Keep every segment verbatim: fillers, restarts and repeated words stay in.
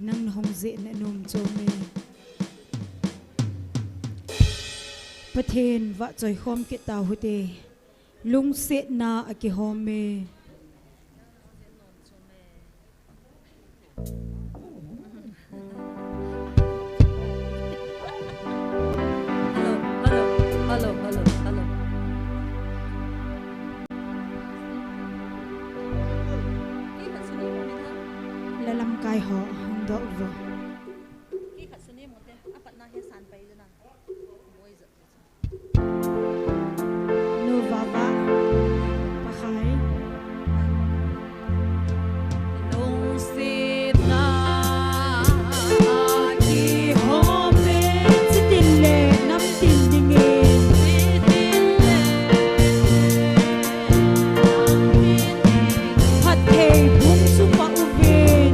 nang na hung jeh na nom chom e. Pathen vahchoi khom kit tau hite. Lungsetna akihom e. Hello, hello, hello, hello, hello. La lamkai ho hung doh vo. Nu Vava, Pakai. Lungsetna akihom e. Chitin le namtin dingin. Phatthei bung chu pah uvin.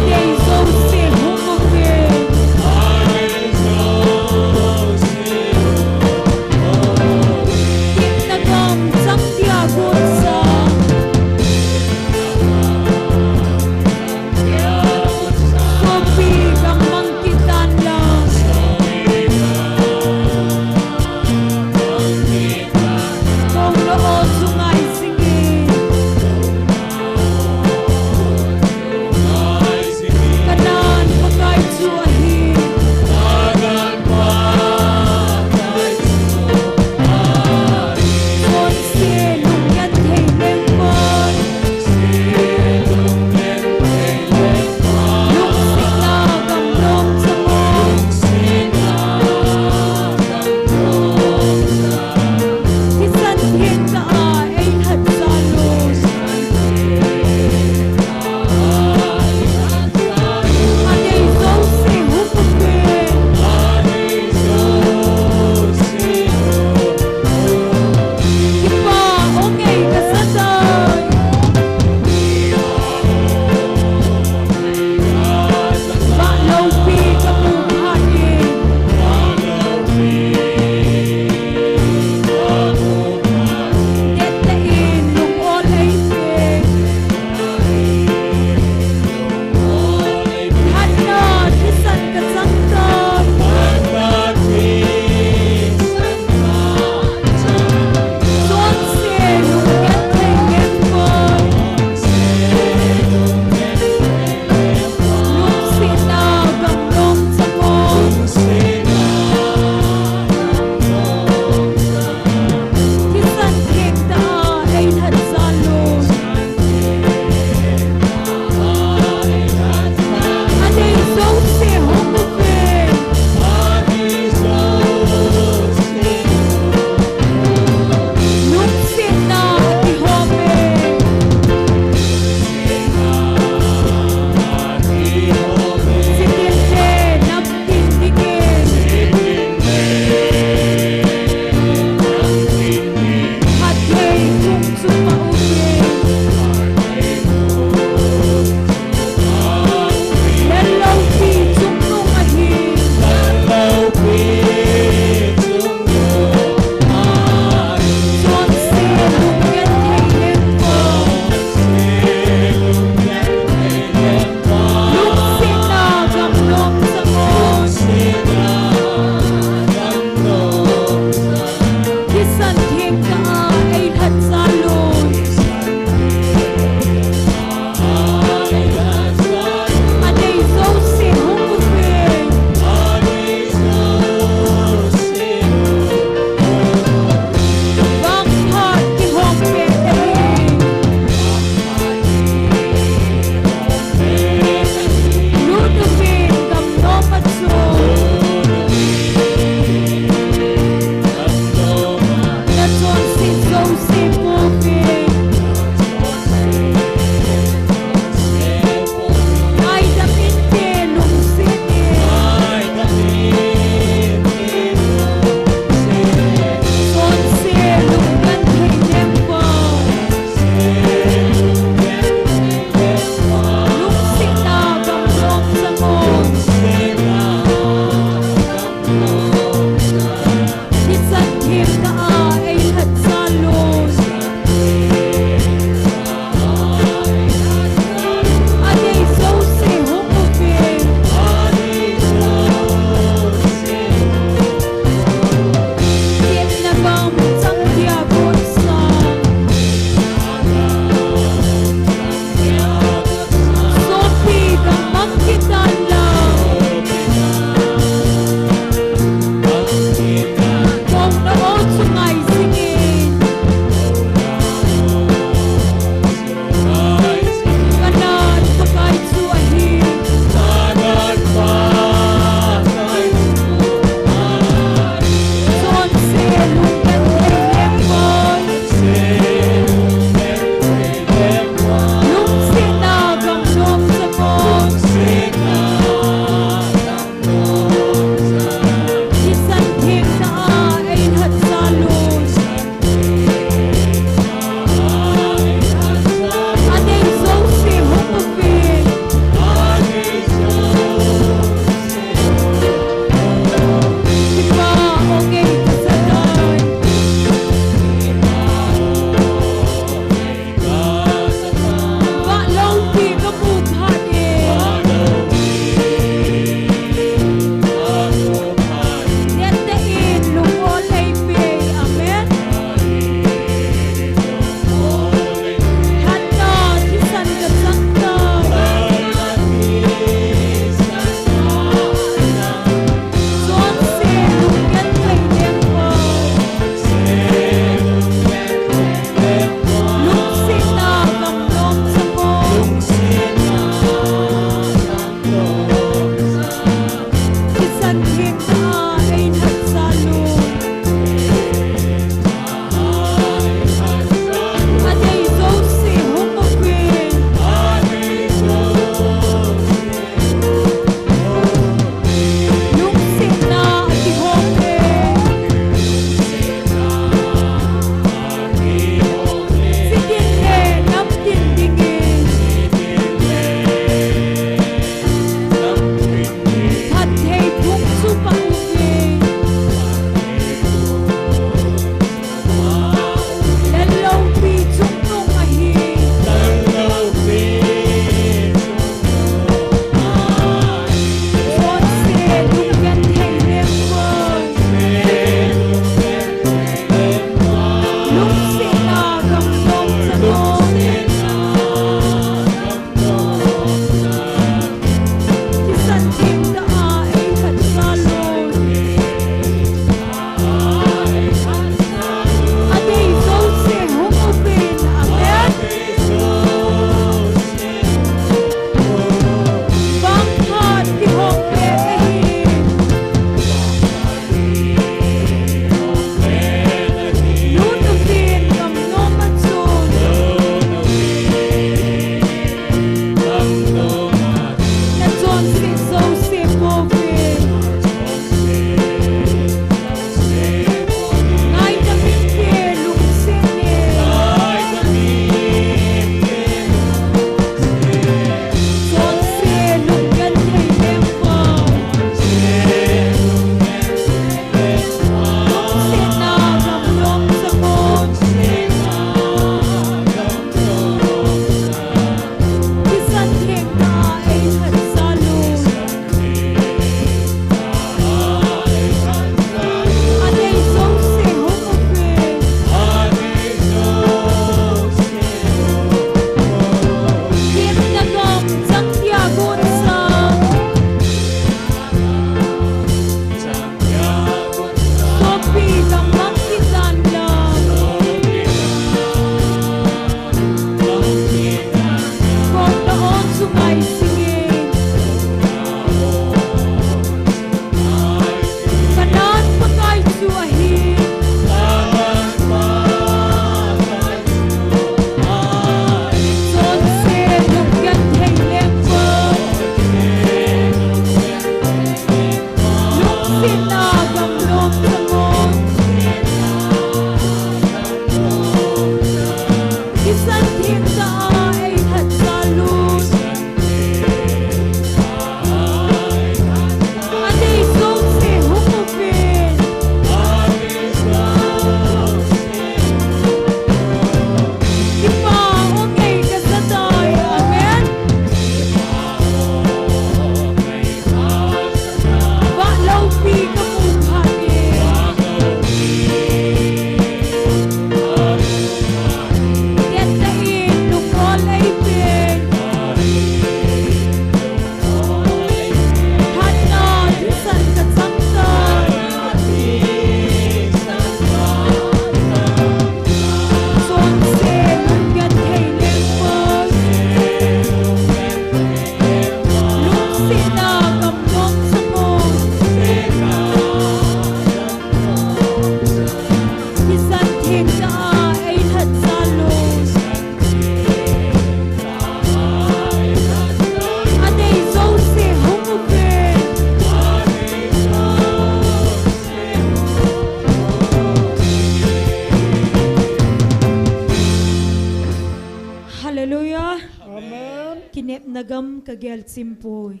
Hallelujah. Amen. Kinepna gam kagel chimpoi.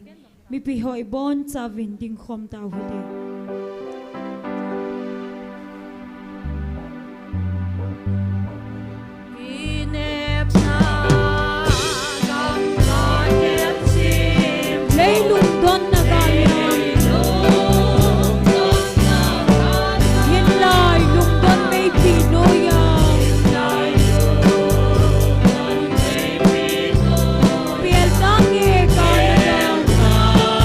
Mipi ho ibonchauvin dingkhom tauhite. Kinepna gam kagel chim. Lei lungdonna gam. Hinlai lungdon meipi noiya. Piel tange kana gam.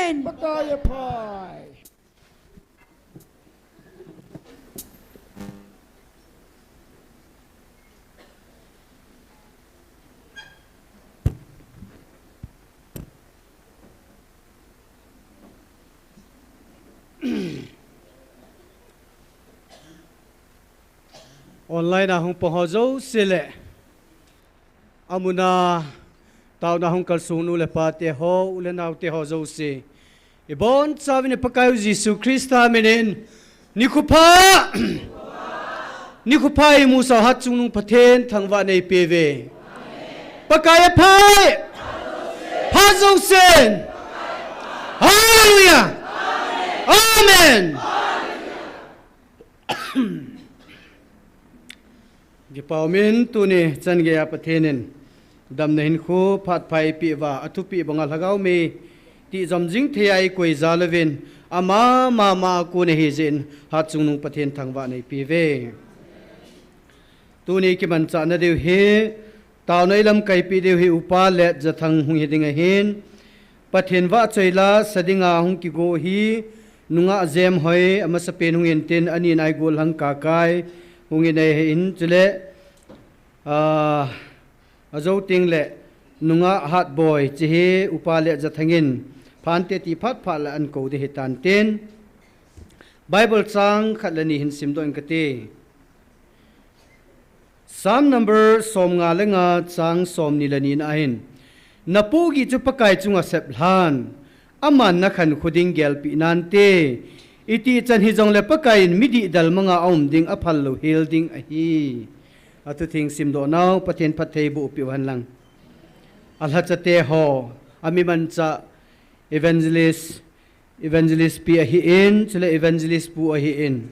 Pakai aphai. Online a hung pang ho jouse le, amun a taona hung kalsung nu le pa te ho, u le nao te ho jouse, ibonchauvin i Pakaiu Jesu Christa minin, nikho pha, nikho pha imusah u Hatchungnung Pathen thangvahna eipeuve. Pakai aphai, phat jousen. Hallelujah. Amen. Kipa umin, tuni chan geiya Pathen in damna hinkho phat pha eipeh uva, athupi banga lhagao mei tijom jing thei a eikoi jal uvin, ama mama a kon ahi jeh in Hatchungnung Pathen thangvahna eipeuve. Tuni kimanchahna diu hi, taona ilamkai peh diu hi Upa Letjathang hung hi ding ahin, Pathen vahchoi la sa dinga hung kigo hi, nungah Jemhoi amasapen hung intin, ani nai Gollhang Kakai hung in ahin, chule, ah, ajou teng le nungah Hatboi, hiche hi Upa Letjathang in phante ti phat phat le ahin kou ding ahitan tin, Bible chang khat le ni hin simdoh ing kate. Psalm number somnga le nga, chang somni le ni na ahin, na pohgih chu Pakai chunga sep lhan, aman na khankho ding gelpeh nante. Itih chan hijongle Pakai in midih dalmang a aum ding, aphal lou hel ding ahi. Athutheng simdoh nau Pathen phatthei boh peh u hen lang. Alhacha te ho, ami manchah Evangelist, Evangelist pi ahin, chule Evangelist pu ahin,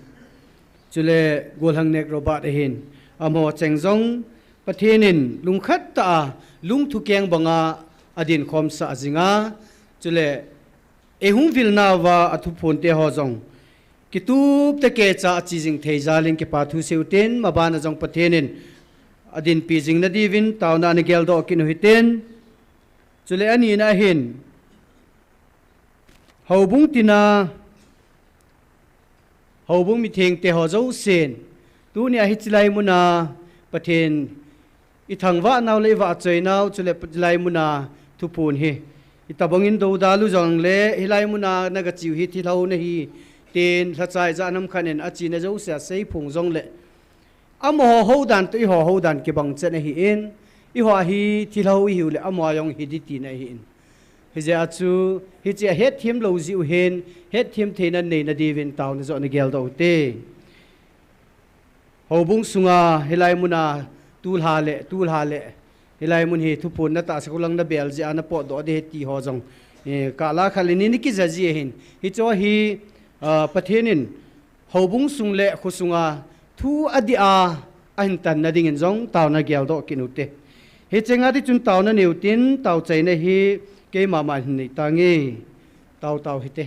chule Gollhang Nek Robert ahin, amaho cheng jong Pathen in lungkhat tah a, lungthukeng banga adin khomsah jing a, chule eihung vil nauva athuphon te ho jong kitup tah a kecha ache jing thei jal in kipa thu sei u tin, maban a jong Pathen in adinpi jing na diuvin taona ana geldoh kit u hitin, chule ani na ahin, Houbung tina, houbung mitheng te ho jousen, tuni a hiche lai mun a Pathen i thangvah nau le i vahchoi nau, chule hiche lai mun a thuphon hi itobang in dodal u jongle, hilai mun a na gache u hi thilhou nahi, tin lhacha ijat ham khat in achena jouse a seiphong jongle, amaho houdan toh eiho houdan kibang chet ahin, eiho hi thilhou ihiu le amaho jong hi ding tina ahin. Hijeh a chu, hiche a hetthem lou jeh u hin, hetthem theina nei na diuvin taona joh na geldoh u hite. Houbung sunga, hilai mun a, tulha le, tulha le, hilai mun hi thuphon na tahsa khu lang na bel jeh a na potdoh ding ahi ti ho jong, eh, kala khat le ni na kija ji ahin. Hiche hi, ah, Pathen in, houbung sung le khosunga thu adih a ahin tan na dingin jong taona geldoh kit u hite. Hiche nga ti chun taona neiu tin, taochaina hi keima ma hin nei tange. Tao tao hite.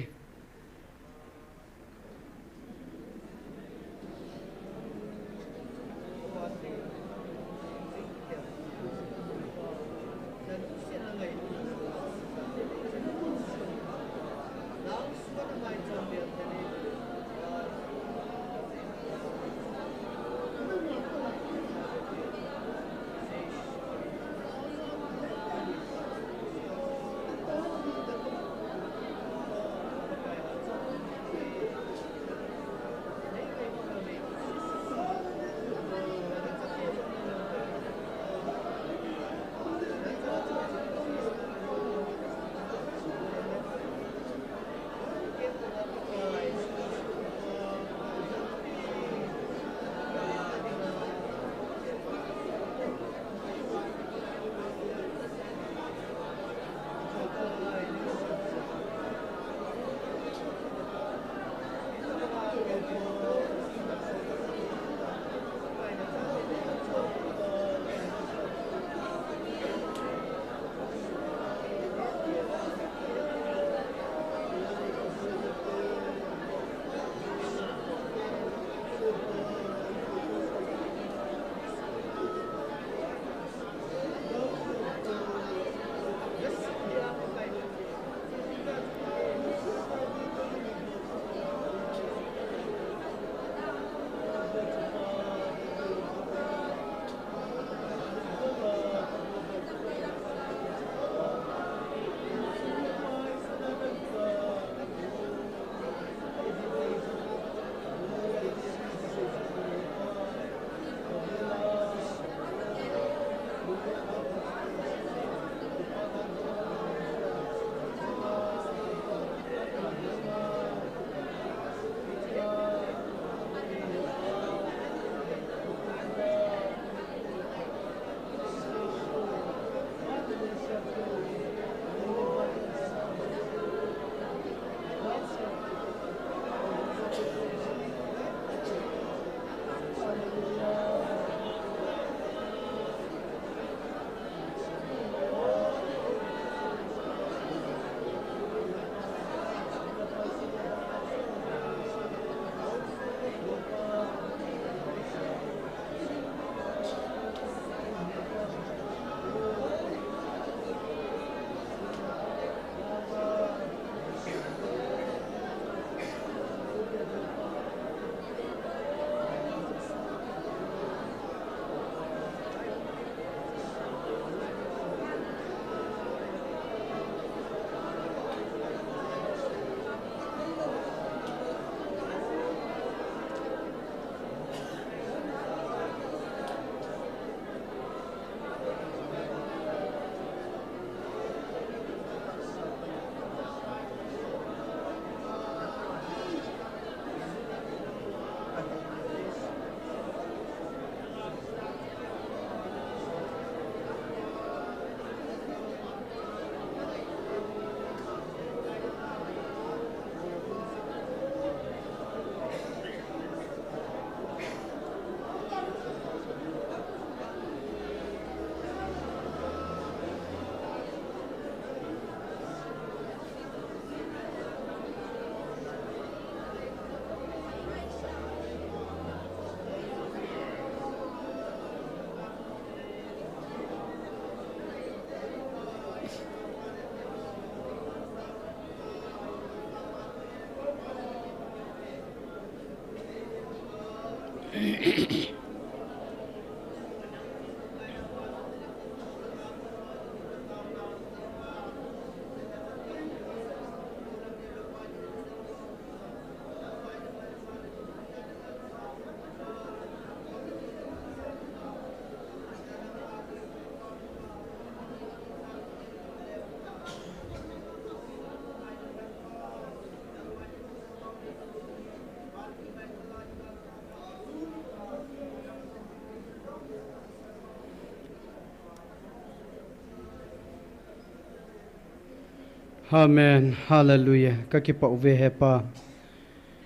Amen. Hallelujah. Kakipah uve Hepa.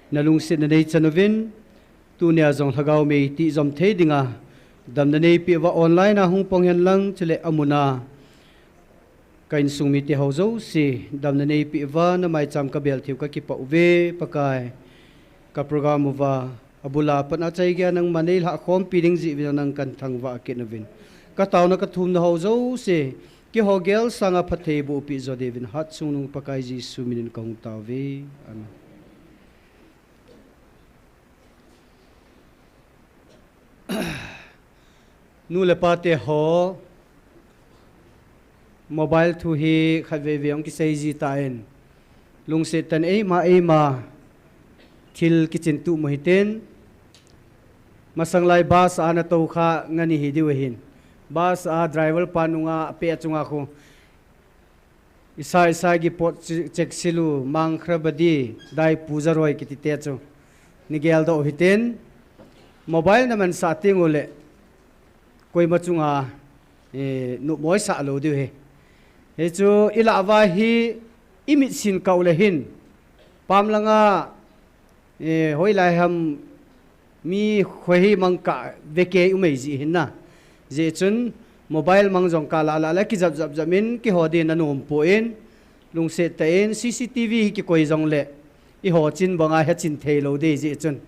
Nalungsetna neichan uvin, tunia jong lhagao mei tijom thei dinga damna neipeh uva online a hung pang hen lang, chule amun a ka insung mite ho jouse damna neipeh uva, namaicham kabel theiyu kakipah uve Pakai. Ka program uva abul a pat a chai geiya nangman neilhah khompi ding jeh uvin nang kahin thangvah kit uvin, kataona kathumna ho jouse keiho gel sanga phatthei boh peh jo diuvin, hatchungnung Pakai Jesu minin kahung tao uve. Amen. Nu le pa te ho, mobile thu hi khatvei vei hung kisei ji tan, lungset tah in eima eima thil kichin tup u hitin, masang lai bus a natou kha ngani hi diu ahin, bus a driver pa nunga apeh chunga khu, Isai, Isai Gipot Che-, Cheksilu, Mangkhrabadi, Daipu Zaroi kiti te chu nei geldoh u hitin, mobile namansah teng uleh koima chunga, eh, nopmosah lou diu ahi. Hichu ilah uva hi imitsin kah uleh hin, pam langa, eh, hoilai ham mi khoi hi mang kah vekei umei ji hin na. Jeh chun mobile mang jong kah lah lah le kijap jap jap in kihou ding nanom pon, lungset tah in C C T V hi kikoi jongleh, ihou chin banga hechin thei lou ding jeh chun,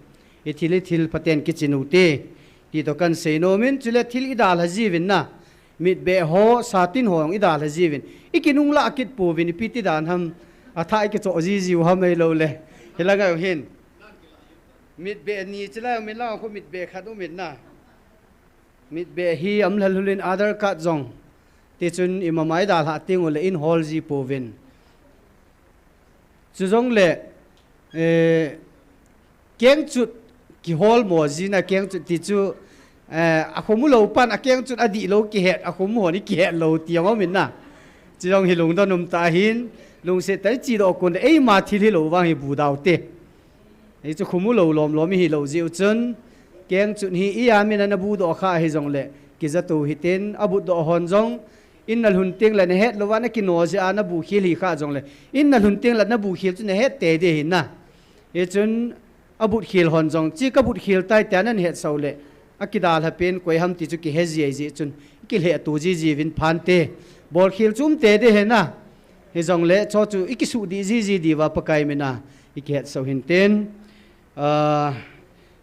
ithil ithil phaten kichin u hite, ti toh kahin seinom in, chule thil idalha jiuvin na. Mitbeh ho, satin ho jong idalha jiuvin. Ikinunglah kit pouvin, ipi ti dan ham, athah ikichoh jiji u ham ahilouleh. Hilanga u hin. Mitbeh ni chilai umin lang khu mitbeh khat umin na. Mitbeh hi aum lhalhul in Aadhaar card jong. Tichun imama idalhah teng uleh eihol ji pouvin. Chujongleh, eh, kengchut kihol mo jina, kengchut ti chu, eh, akhomu lou pan akengchut adih lou kihet, akhomu hon ikihet lou ti jong umin na. Chujong hi lungdon um tah ahin, lungset tah in chedoh kon, eima thil hilou vang hi bu dau te. Hichu khomu lou lom lom ihi lou jeh u chun, kengchut hi iya min a nabudoh kha hijongleh, kija tou hitin, abutdoh hon jong, in nalhun teng leh nahet louva nakino jeh a nabukhel hi kha jongleh, in nalhun teng leh nabukhel chu nahet tei ding ahi na. Hichun abutkhel hon jong, chi kabutkhel tai tia nahin hetsah uleh, akidalha pen koi ham ti chu kihe ji ahi jeh chun, ikilheh to jiji uvin phante. Bolkhel chu um tei ding ahi na. Hijongleh, chu chu ikisuh dih jiji diuva Pakai mina ikihetsah u hintin. Ah,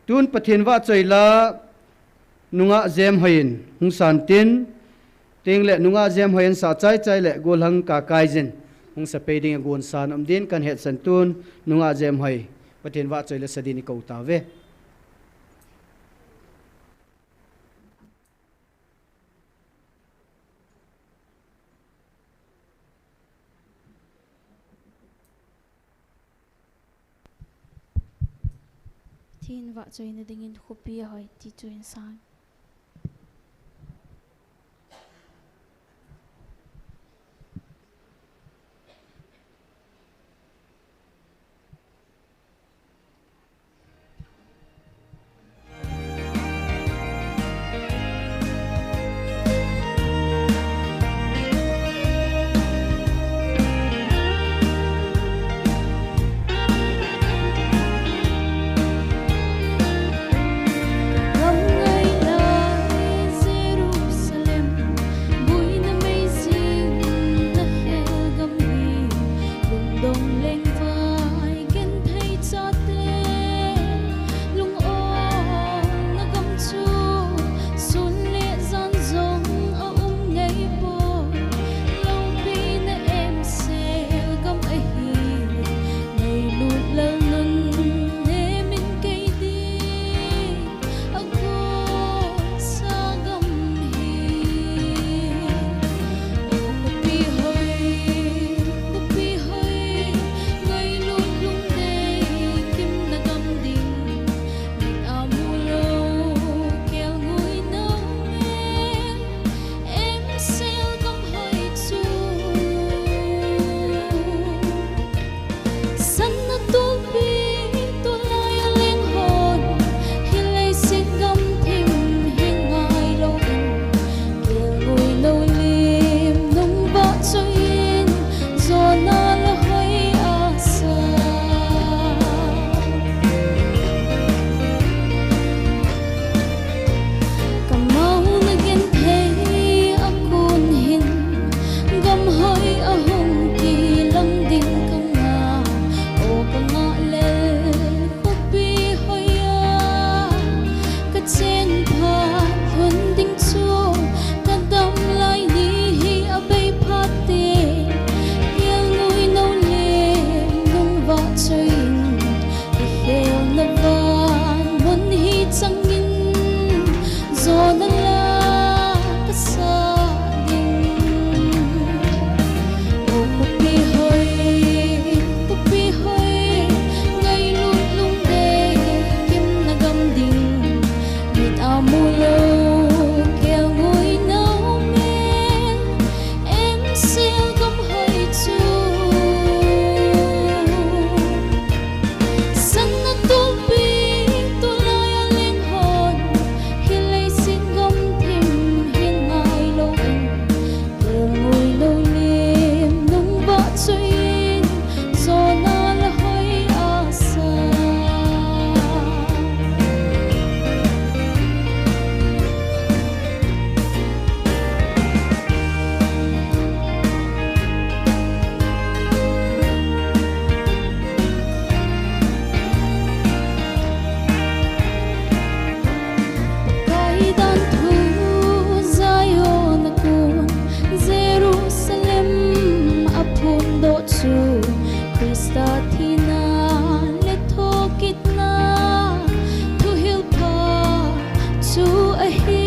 tun Pathen vahchoi la, Nungah Jemhoi in hung san tin, tengleh Nungah Jemhoi in sah chai chai leh gollhang Kakaijin hung sa pei ding a gon san um din kahin hetsan tun, Nungah Jemhoi, Pathen vahchoi la sa din ikou tauve. Pathen vahchoina dingin Khopi Ahoi ti chu hin san. Thina le thokitna thuhil pha chu ahi,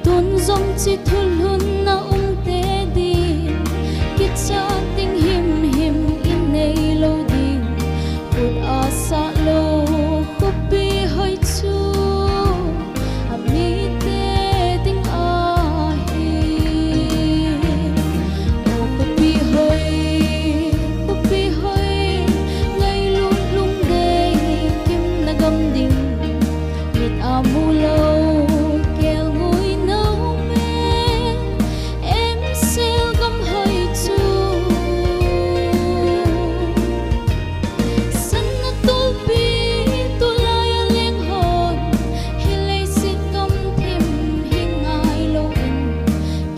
tun jong chi thulhunna umte din, kichat ding himhim inei lou ding, kut a sah lou khopi hoi chu amite ding ahi. O khopi hoi, khopi hoi, ngailut lungdei kimna gam ding, mit a mu lou kelngoi na um e, M C L gam hoi chu. Sana tolpi tulai a leng hon, hi leiset gam thim hi ngai lou in,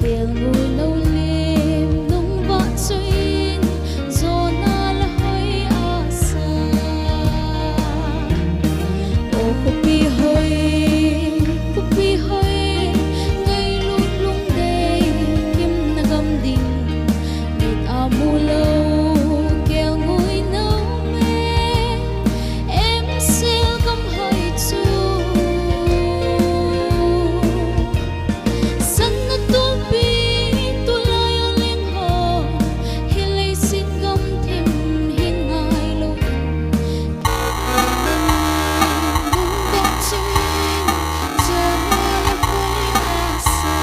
kelngoi lou lim nung vah chu in, jona la hoi a sa. O khopi hoi, khopi hoi, ngailut lungdei kimna gam ding, mit a mu lou kelngoi na um e, M C L gam hoi chu. Sana tolpi tulai a leng hon, hi leiset gam thim hi ngai lou in, nung vah chu in, jona la hoi a sa.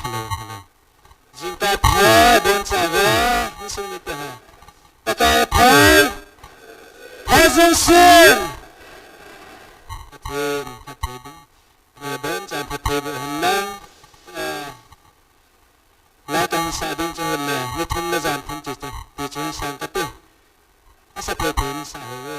Hello, hello. Jingkah pha, don cha ve, insung ni ta ha. Kah pha, pha jong sun. Pathen, Pathen. Eh, don cha Pathen, hen lang. Eh, la ta hin sa don cha hen lang. Ni thum le jan thum chi cha. Ti cha hin sang kati. Asa Pathen sa ve.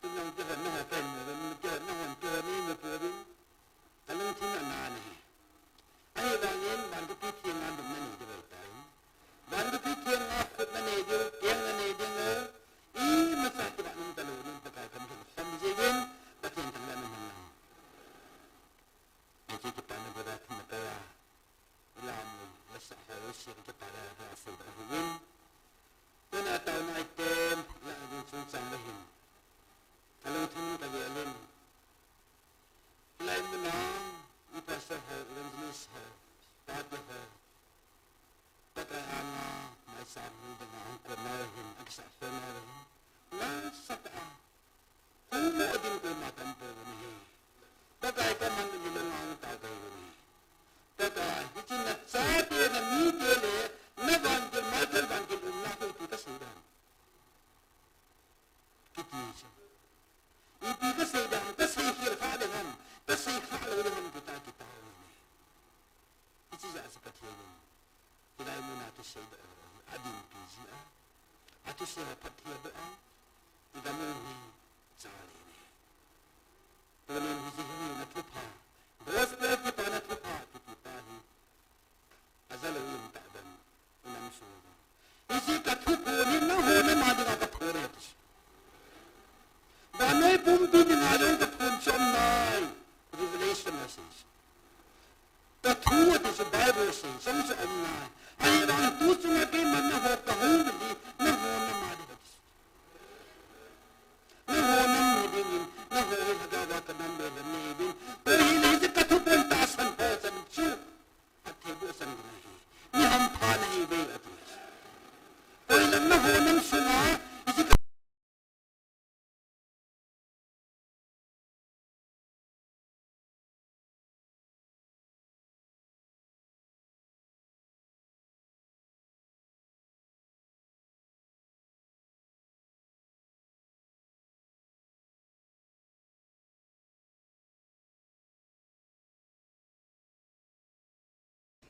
Tun jong kihonna ho kahin mu uvin, kihonna hon kihon nei mu uvin. Kalungthim ana ahi. Ahivangin vanpi theng a lum nanei diu ahitai. Vanpi theng a khut nanei diu, keng nanei diu. Imacha kivah nom talou, nom Pakai kahin lham jeh in, Pathen thangvah in umhen lang. Hiche kipana bada thum atai a. Ilam le, lasa ha, lasa kipana bada seidoh ahin. Tuna taona item, la din chungchang le hin. Kalungthim kagel in. Hilai muna, i pastor ho, evangelist ho, pastor ho, Pakai anga, maicham ni dinga hung kona hin, akisah sona hin. Nasatah a. Kumo din koima kahin pe uvin ahi. Pakai kaman ni le ngang ta kai uvin ahi. Pakai, hiche nachate namite le, na vangel, Michael vangel umna ko ipi kasei dan. Kiti chu. Ipi kasei dan, kasei khel kha le ham, kasei kha lou le ham kita kita uvin ahi. Hiche jeh a chu Pathen in, hilai muna thusei beh ho, adinpi ji a, athusei phatthei beh a, igam u hi chale ahi. Tunin hiche hi na thupha, gospel kipana thupha, kiti pa hi, ajalou in tah dan, inam sung. Hiche ka thuphon hi nangho nama dinga kaphon ahi ti. Vannoi pumpi dinga jong kaphon chu aum nai. Revelation asei. Kathu ati chu Bible asei. Chang chu aum nai. Ahivang tu chunga keiman nangho kahung ding hi, nangho nama dinga ati. Nangho nam ni dingin, nangho hi lhagao a kanam le la nei ding. Tua hile hiche ka thuphon tahsan ho chan chu. Phattheiboh chan ding ahi. Mi hampha nahiuve ati. Koilam nangho nam sunga, hiche ka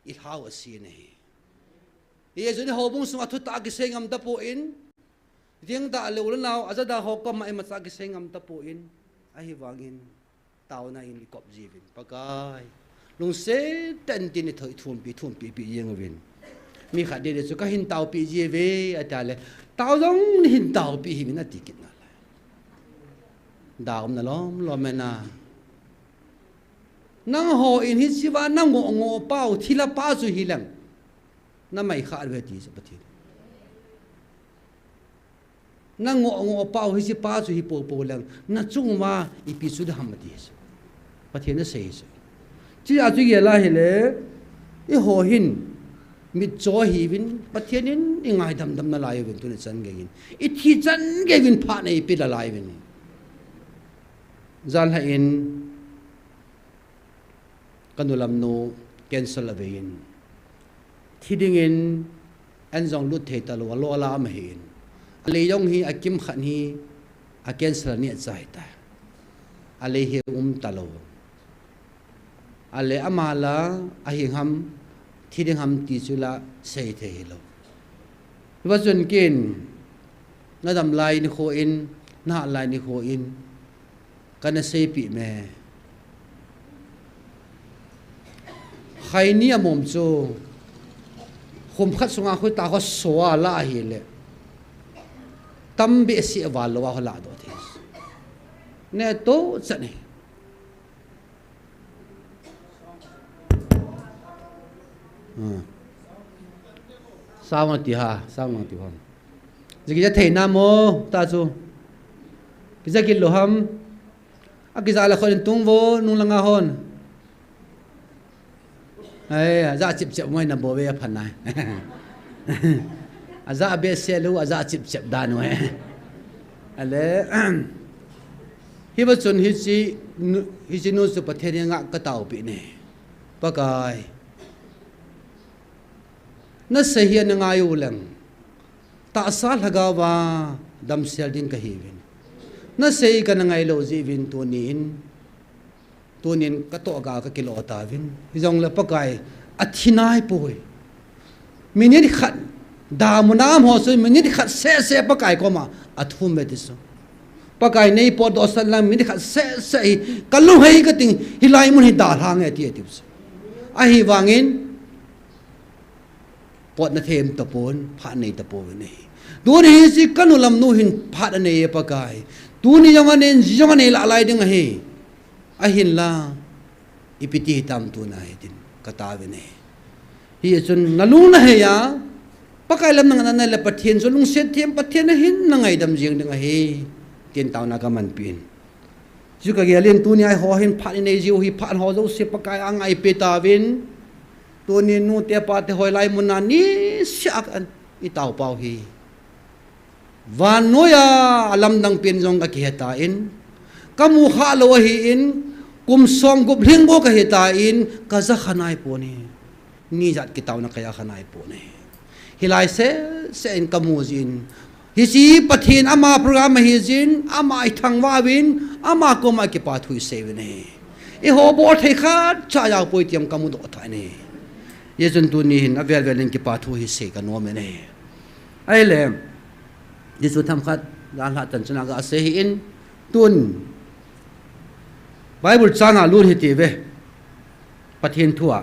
i lhau a si nei. Hi jun i houbung sunga thutah kisei ngam tapon, ding da le u le nau, aja da ho koma imacha kisei ngam tapon, ahivangin taona in i kop jiuvin, Pakai, lungset tah in tin i thoi thumpi, thumpi pi jeng uvin. Mi khat ding chu ka hin taopi jiuve, ati le, tao jong nei hin taopi hih in ati kit nalai. Daum na lom lom e na. Nangho in hiche va na ngoh ngoh pau, thilha pa chu hi leng, na mai kha ve ti chu Pathen. Na ngoh ngoh pau hiche pa chu hi popo leng, na chung uva ipi chu ding ham ati chu. Pathen in asei chu. Chujeh chu gel a hile, eiho hin mitcho hiuvin, Pathen in i ngaidam dam nalai uvin tuni chan geiyin. I thi chan geiyin phat nei pe nalai uvin. Jan lha in, ka nu lam nu cancer avei in, thi dingin an jong lut thei talou, alo la ama hi in. Alei jong hi akim khat hi a cancer ni achai ta. Alei hi um talou. Ale ama la ahi ham, thi ding ham ti chu la sei thei hilou. Hiva chun kin, na dam lai nikho in, na hat lai nikho in, kana seipi me. Khaini amom chu, khum khat sunga khu ta khu soa la ahile, tam behseh a val lou a khu la doh thei. Ne to chan e. Hmm. Sao nga ti ha, sao nga ti hon. Jiki ja thei na mo, ta chu. Kija kit lou ham. Akija la khon tung vo, nung langa hon. Ai, aja chip chip mo na bo ve aphan nai. Aja behseh lou, aja chip chip dan ve. Ale, hiva chun hiche nu, hiche nu chu Pathen henga ka taopi ne. Pakai. Na sei hi ana ngai u leng. Tahsa lhagao va damsel ding kahiuvin. Na sei kana ngai lou jeh uvin tunin. Tunin ka toh gal ka kilo tauvin. Hijongle Pakai athi nai poi. Minute khat, damun a um ho chu minute khat seh seh Pakai koma athum ve ti chu. Pakai nei potdoh sah lang minute khat seh seh hi ka lunghei ka ting hilai mun hi dalha nge ti ati chu. Ahivangin, potna thei tapon, phat nei tapon ahi. Tuni hiche ka nu lam nu hin phat anei e Pakai. Tuni jong anen, jong anei lah lai ding ahi. Ahinla, ipi ti hitam tuna hi tin, ka taovin ahi. Hichun, na lung na hei a, Pakai lam na ngah na le Pathen chu lungset them, Pathen a hin na ngaidam jing ding ahi. Tin taona ka manpi in. Chu ka gel in tuni a eiho hin phat inei jiu hi phat ho jouse Pakai a ngaipi tauvin. Tuni nu te pa te hoilai mun a niseh a i taopau hi. Vannoi a alamdang pen jong ka kihe tan. Ka mu kha lou ahin, kum som gup lhing bou ka hi tan, ka ja kha nai pon ahi. Ni jat kitaona ka ja kha nai pon ahi. Hilai seh seh in ka mu jin. Hiche Pathen ama program ahi jin, ama i thangvah uvin, ama koma kipa thu i sei uvin ahi. Eiho bol thei khat cha jao poi ti jong ka mudoh tan ahi. Hijeh chun tuni hin avel vel in kipa thu hi sei ka nom in ahi. Ahile, Jesu themkhat, jan lhah chan chun a ga sei hi in, tun Bible chang a lut hiti ve. Pathen thu a.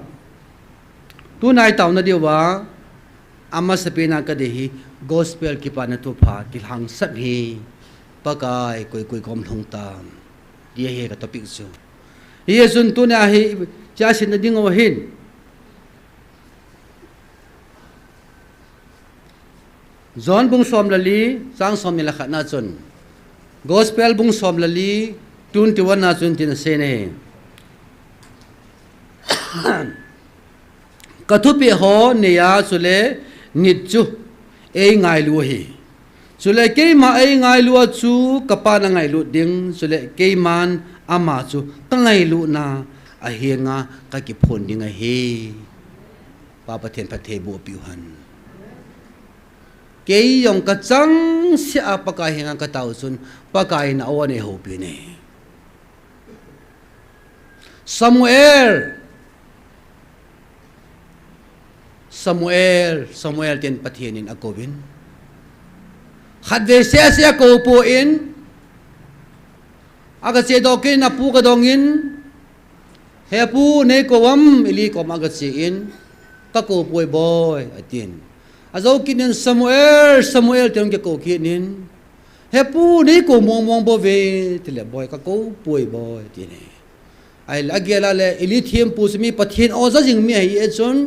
Tuna i taona diu va, amasapen a ka dei hi, gospel kipana thupha, kilhangsap hi, Pakai koi koi kom lhung tam. Ti ahi ka topic chu. Hijeh chun tuna hi, cha sin na ding u hin. John bung som le li, chang som ni le khat na chun. Gospel bung som le li, twenty-one na chun tin asei ne. Ka thupeh ho neiya chule nit chu ei ngailu ahi. Chule keima ei ngailu a chu ka Pa na ngailut ding, chule keiman ama chu ka ngailutna a henga ka kiphon ding ahi. Pa Pathen phatthei boh piu hen. Kei jong ka changseh a Pakai henga ka tao chun Pakai in a-o anei houpi ne. Samuel, Samuel, Samuel tin Pathen in akouvin. Khatvei sese akou poi, aga chedoh kit in apu aga dong in, "He pu, nei kou am?" Eli kom aga che in, "Kakou poi boi," atin. Ajou kit in, "Samuel, Samuel," tin kikou kit in, "He pu, nei kou mong mong bou ve," tile, "Boi, kakou poi boi," atin. Ahile, agel a le, Eli thempu chu mi Pathen o ja jing mi ahi e chun,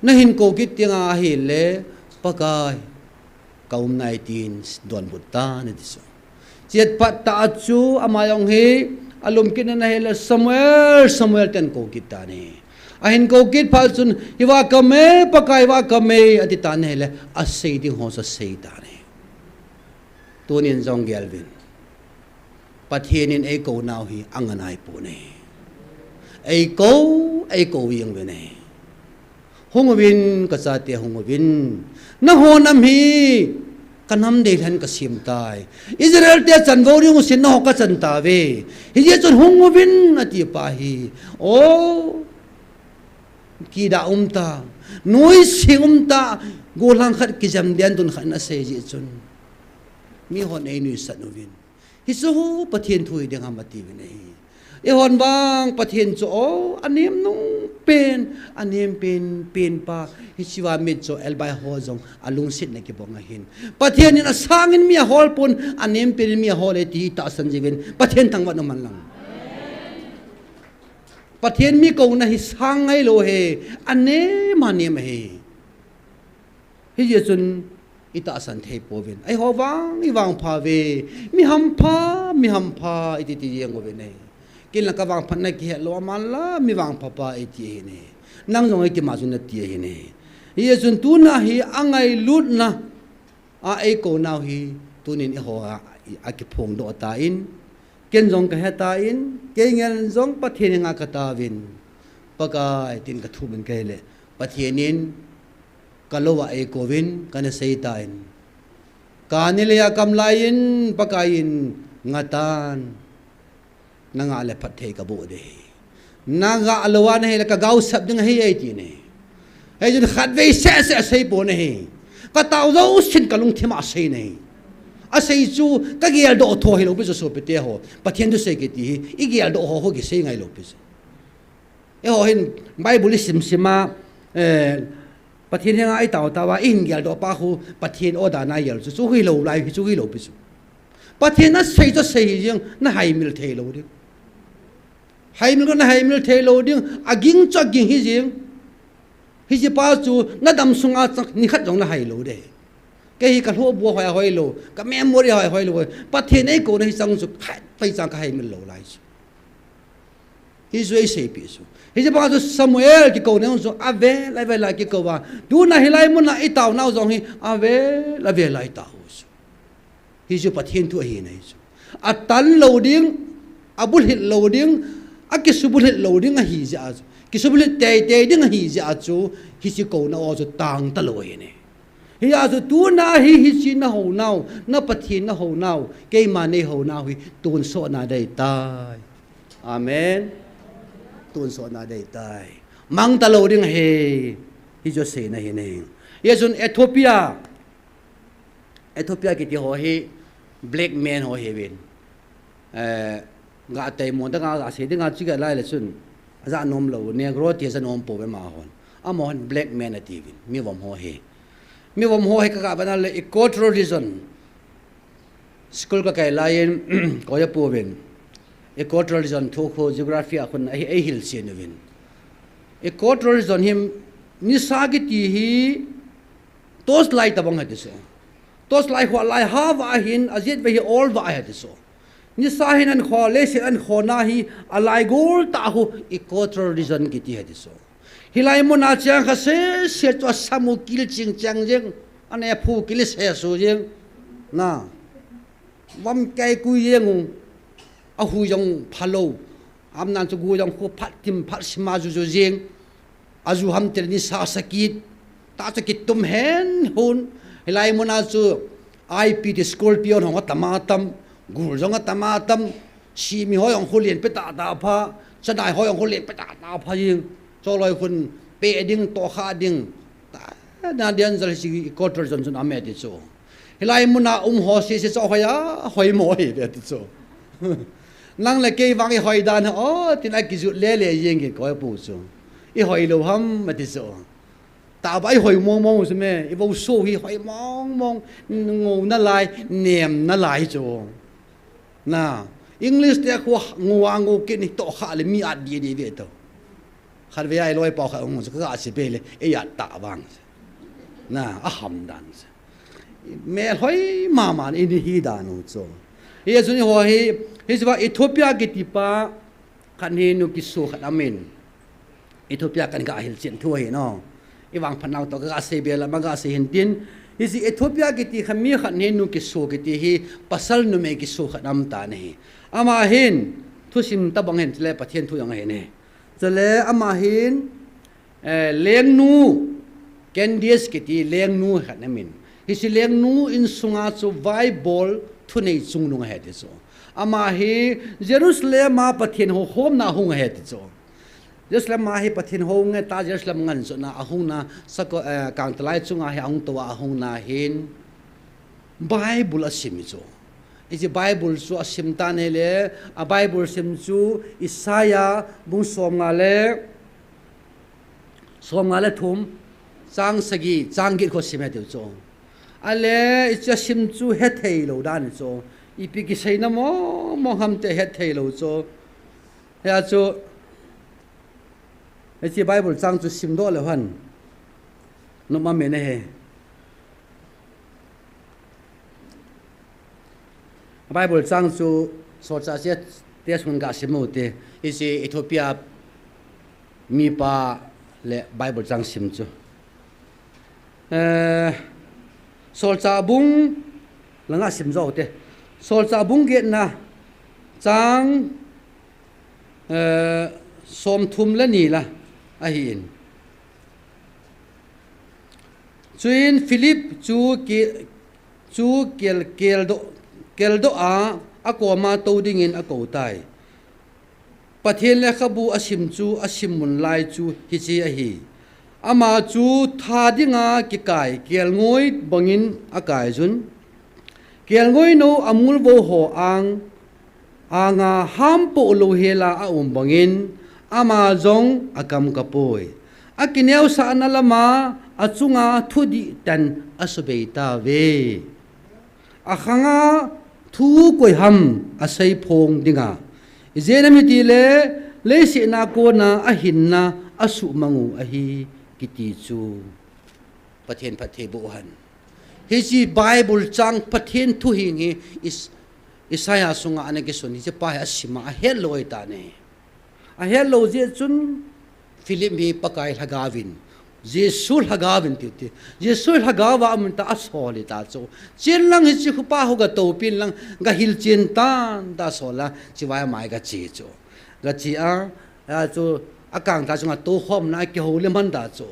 nahin kou kit teng ahile, "Pakai, ka um nai," tin donbut tan ati chu. Chet phat tah a chu, ama jong hi, alum kit in ahile, "Samuel, Samuel," tin kou kit tan ahi. Ahin kou kit phat chun, "Hiva ka um e, Pakai, hiva ka um e," ati tan ahile, asei ding ho chu asei tan ahi. Tunin jong gel uvin. Pathen in eikou nau hi anga nai poi. Eikou, eikou jeng uvin ahi. "Hung uvin, kachate, hung uvin. Nangho nam hi kanam deilhen kasem tai. Israel te chanvou ding u sin nangho kachan tauve. Hijeh chun hung uvin," ati pa hi. O, kida um ta, noise um ta, gollhang khat kijam den dun khat in asei jeh chun, mihon einuisat uvin. Hichu Pathen thu hiding ham atiuvin ahi. Eihon vang Pathen chu, o, anem nung pen, anem pen, pen pa, hichea mit chu elbai ho jong alungsetna kibang ahin. Pathen in asangin mi ahol pon, anem pen in mi ahol e ti tahsan jiuvin, Pathen thangvah in um hen lang. Pathen mi kouna hi sang ngailou ahi, anem anem ahi. Hijeh chun itahsan thei pouvin. Eiho vang, ivangpha uve. Mi hampha, mi hampha, iti ti jeng uvin ahi. Ken la kavangphatna kihet lou, aman la mi vangpha pa iti ahi ne. Nang jong iti ma chu nati ahi ne. Hijeh chun tuna hi angailutna a eikou nau hi tunin eiho a, akiphongdoh tan, ken jong kahe tan, kei ngel jong Pathen henga kataovin, Pakai tin kathumin kahile, Pathen in kalou a eikouvin, kana sei tan, kani le a kam laiyin Pakai in ngatan, nanga le phatthei kaboh ding ahi. Naga lou a nahile kagaosap ding ahi, ati ne. Hijeh chun khatvei sese asei pon ahi. Katao jousen kalungthim a asei ne. Asei chu kageldoh tho hilou pi chu sopite ho. Pathen thusei kiti hi igeldoh ho, ho kisei ngailou pi chu. Eiho hin Bible isim sim a, eh, Pathen henga itao tao a, ihin geldoh pa khu, Pathen o dan a igel chu, chu hilou lai, chu hilou pi chu. Pathen asei chu asei hijeng, nahaimil thei lou ding. Haimil chu nahaimil thei lou ding, aging chu aging hijeng. Hiche pa chu nadam sunga chang nikhat jong nahai lou ding. Kei hi kalhohbu ahoi ahoi lou, ka memory ahoi ahoi lou. Pathen eikouna hi chang chu, khatvei chang kahaimil lou lai chu. Hichu eiseipeh chu. Hiche pa chu Samuel kikouna chu avel avel a kikou a. Tuna hilai muna itaonau jong hi avel avel a itao chu. Hichu Pathen thu ahi nai chu. Atan lou ding, abulhit lou ding, akisubulhit lou ding ahi jeh a chu. Kisubulhit teitei ding ahi jeh a chu, hiche kouna o chu tang talou ahi ne. Hijeh a chu tuna hi hiche nahounau, na Pathen nahounau, keima neihounau hi tonsot nadei tai. Amen. Tonsot nadei tai. Mang talou ding ahi. Hichu seina ahi ne. Hijeh chun Ethiopia, Ethiopia kiti ho hi black man ho ahiuvin. Eh, ga taimo danga, ga sei dinga chu kila le chun, aja nom lou, Negro ti aja nom pouve amahon. Amahon black man atiuvin, mivom ho hi. Mivom ho hi kaga vet na le equatorial region. School kakai laiyin, koi apouvin. Equatorial region thu khu geography a khun ahi, eihil chen uvin. Equatorial region hi nisa kiti hi torchlight tabang ahi ti chu. Torchlight ho lai ha va ahin, ajet ve hi ol va ahi ti chu. Nisa hin ankho, leiset ankho na hi, alai gol tah khu equatorial region kiti ahi ti chu. Hilai muna cheng kha sese chu asam u kil ching cheng jeng, anephu kil sesu jeng. Na. Vam kei kui jeng u. Ahu jong phalou. Amnan chu gu jong khu phat tim phat sima ju ju jeng. Aju ham tel nisa sakit. Tah chu kitum hen hun. Hilai muna chu I P ti scorpion hong atam atam. Gul jong atam atam. Simi ho jong khu len pe tah tah pha. Chanai ho jong khu len pe tah tah pha jeng. Choloi khun Pe ding, tohkha ding. Ta, na dian zal si quarter jon jon ame ti chu. Hilai muna um ho si si chu hoi a, hoi mo hi ve ti chu. Nang le kei vang i hoi dan, o, tin a kijut le le jeng ki koi pu chu. I hoi lo ham, ati chu. Ta ba i hoi mong mong chu me, i vo so hi hoi mong mong, ngo na lai, nem na lai chu. Na, English te khu ngo a ngo kit ni tohkha le mi at di di ve to. Khat ve ai loi pau khat ngo chu ka si pe le, e ya ta vang. Na, a ham dan. Me hoi mama ni hi dan u chu. Hi chu ni ho hi, hi chu va Ethiopia kiti pa, khat ni nu kisu khat amin. Ethiopia kan ka hilchen thu hi no. I vang phanau to ka sei be la ma ka sei hin tin. Hi si Ethiopia kiti kha mi khat ni nu kisu kiti hi pasal numei kisu khat am ta ni. Ama hin thusim tabang hin le Pathen thu jong hin hi. Chule ama hin, eh, lengnu, Candice kiti lengnu khat amin. Hi si lengnu insunga chu vaibol thunei chungnung ahi ti chu. Ama hi Jerusalem a Pathen ho khomna hung ahi ti chu. Jerusalem a hi Pathen ho nge ta Jerusalem ngan chu na ahung na sako, eh, kangtalai chunga hi ahung to a ahung na hin Bible a sim chu. Iji Bible chu a sim ta ne le, a Bible sim chu Isaiah bung som nga le, som nga le thum, chang sagi, chang get kho sim he ti chu. A le, iji a sim chu he thei lo dan chu. Ipi kisei na mo, mo ham te he thei lo chu. Hia chu, hiche Bible chang chu sim doh le han. Numa me ne he. Bible chang chu solchah che te sun ga sim u te. Hiche Ethiopia mipa le Bible chang sim chu. Eh, solchah bung langa sim jo te. Solchah bung get na chang, eh, som thum le ni la ahi in. Chuin Philip chu ki, chu kel, kel do, kel do a, a koma to dingin a ko tai. Pathen lekhabu a sim chu a sim mun lai chu hiche ahi. Ama chu tha dinga kikai kelngoi bangin a kai jun. Kelngoi no a mulvo ho ang, anga hampo lo hela a um bangin, ama jong a kam kapoi. A kineosahna lama a chunga thudih tan a subei tave. A khanga thu koi ham a sei phong dinga. Ijeh inem itile, leiset a kona a hinna a suhmang u ahi kiti chu. Pathen phatthei boh hen. Hiche Bible chang Pathen thu hing hi Is-, Isaiah sunga ana kisun hiche pa hi a sima a het lou ahi ta ne. A het lou jeh chun Philip hi Pakai lhagaovin, Jesu lhagaovin tiu ti. Jesu lhagaova amun ta a sol hi ta chu. Chen lang hiche khupa ho ga toupin lang ga hilchen tan ta sol a, chivai mai ga che chu. Ga che a, a chu a kangta chunga tou khomna a kihoulim han ta chu.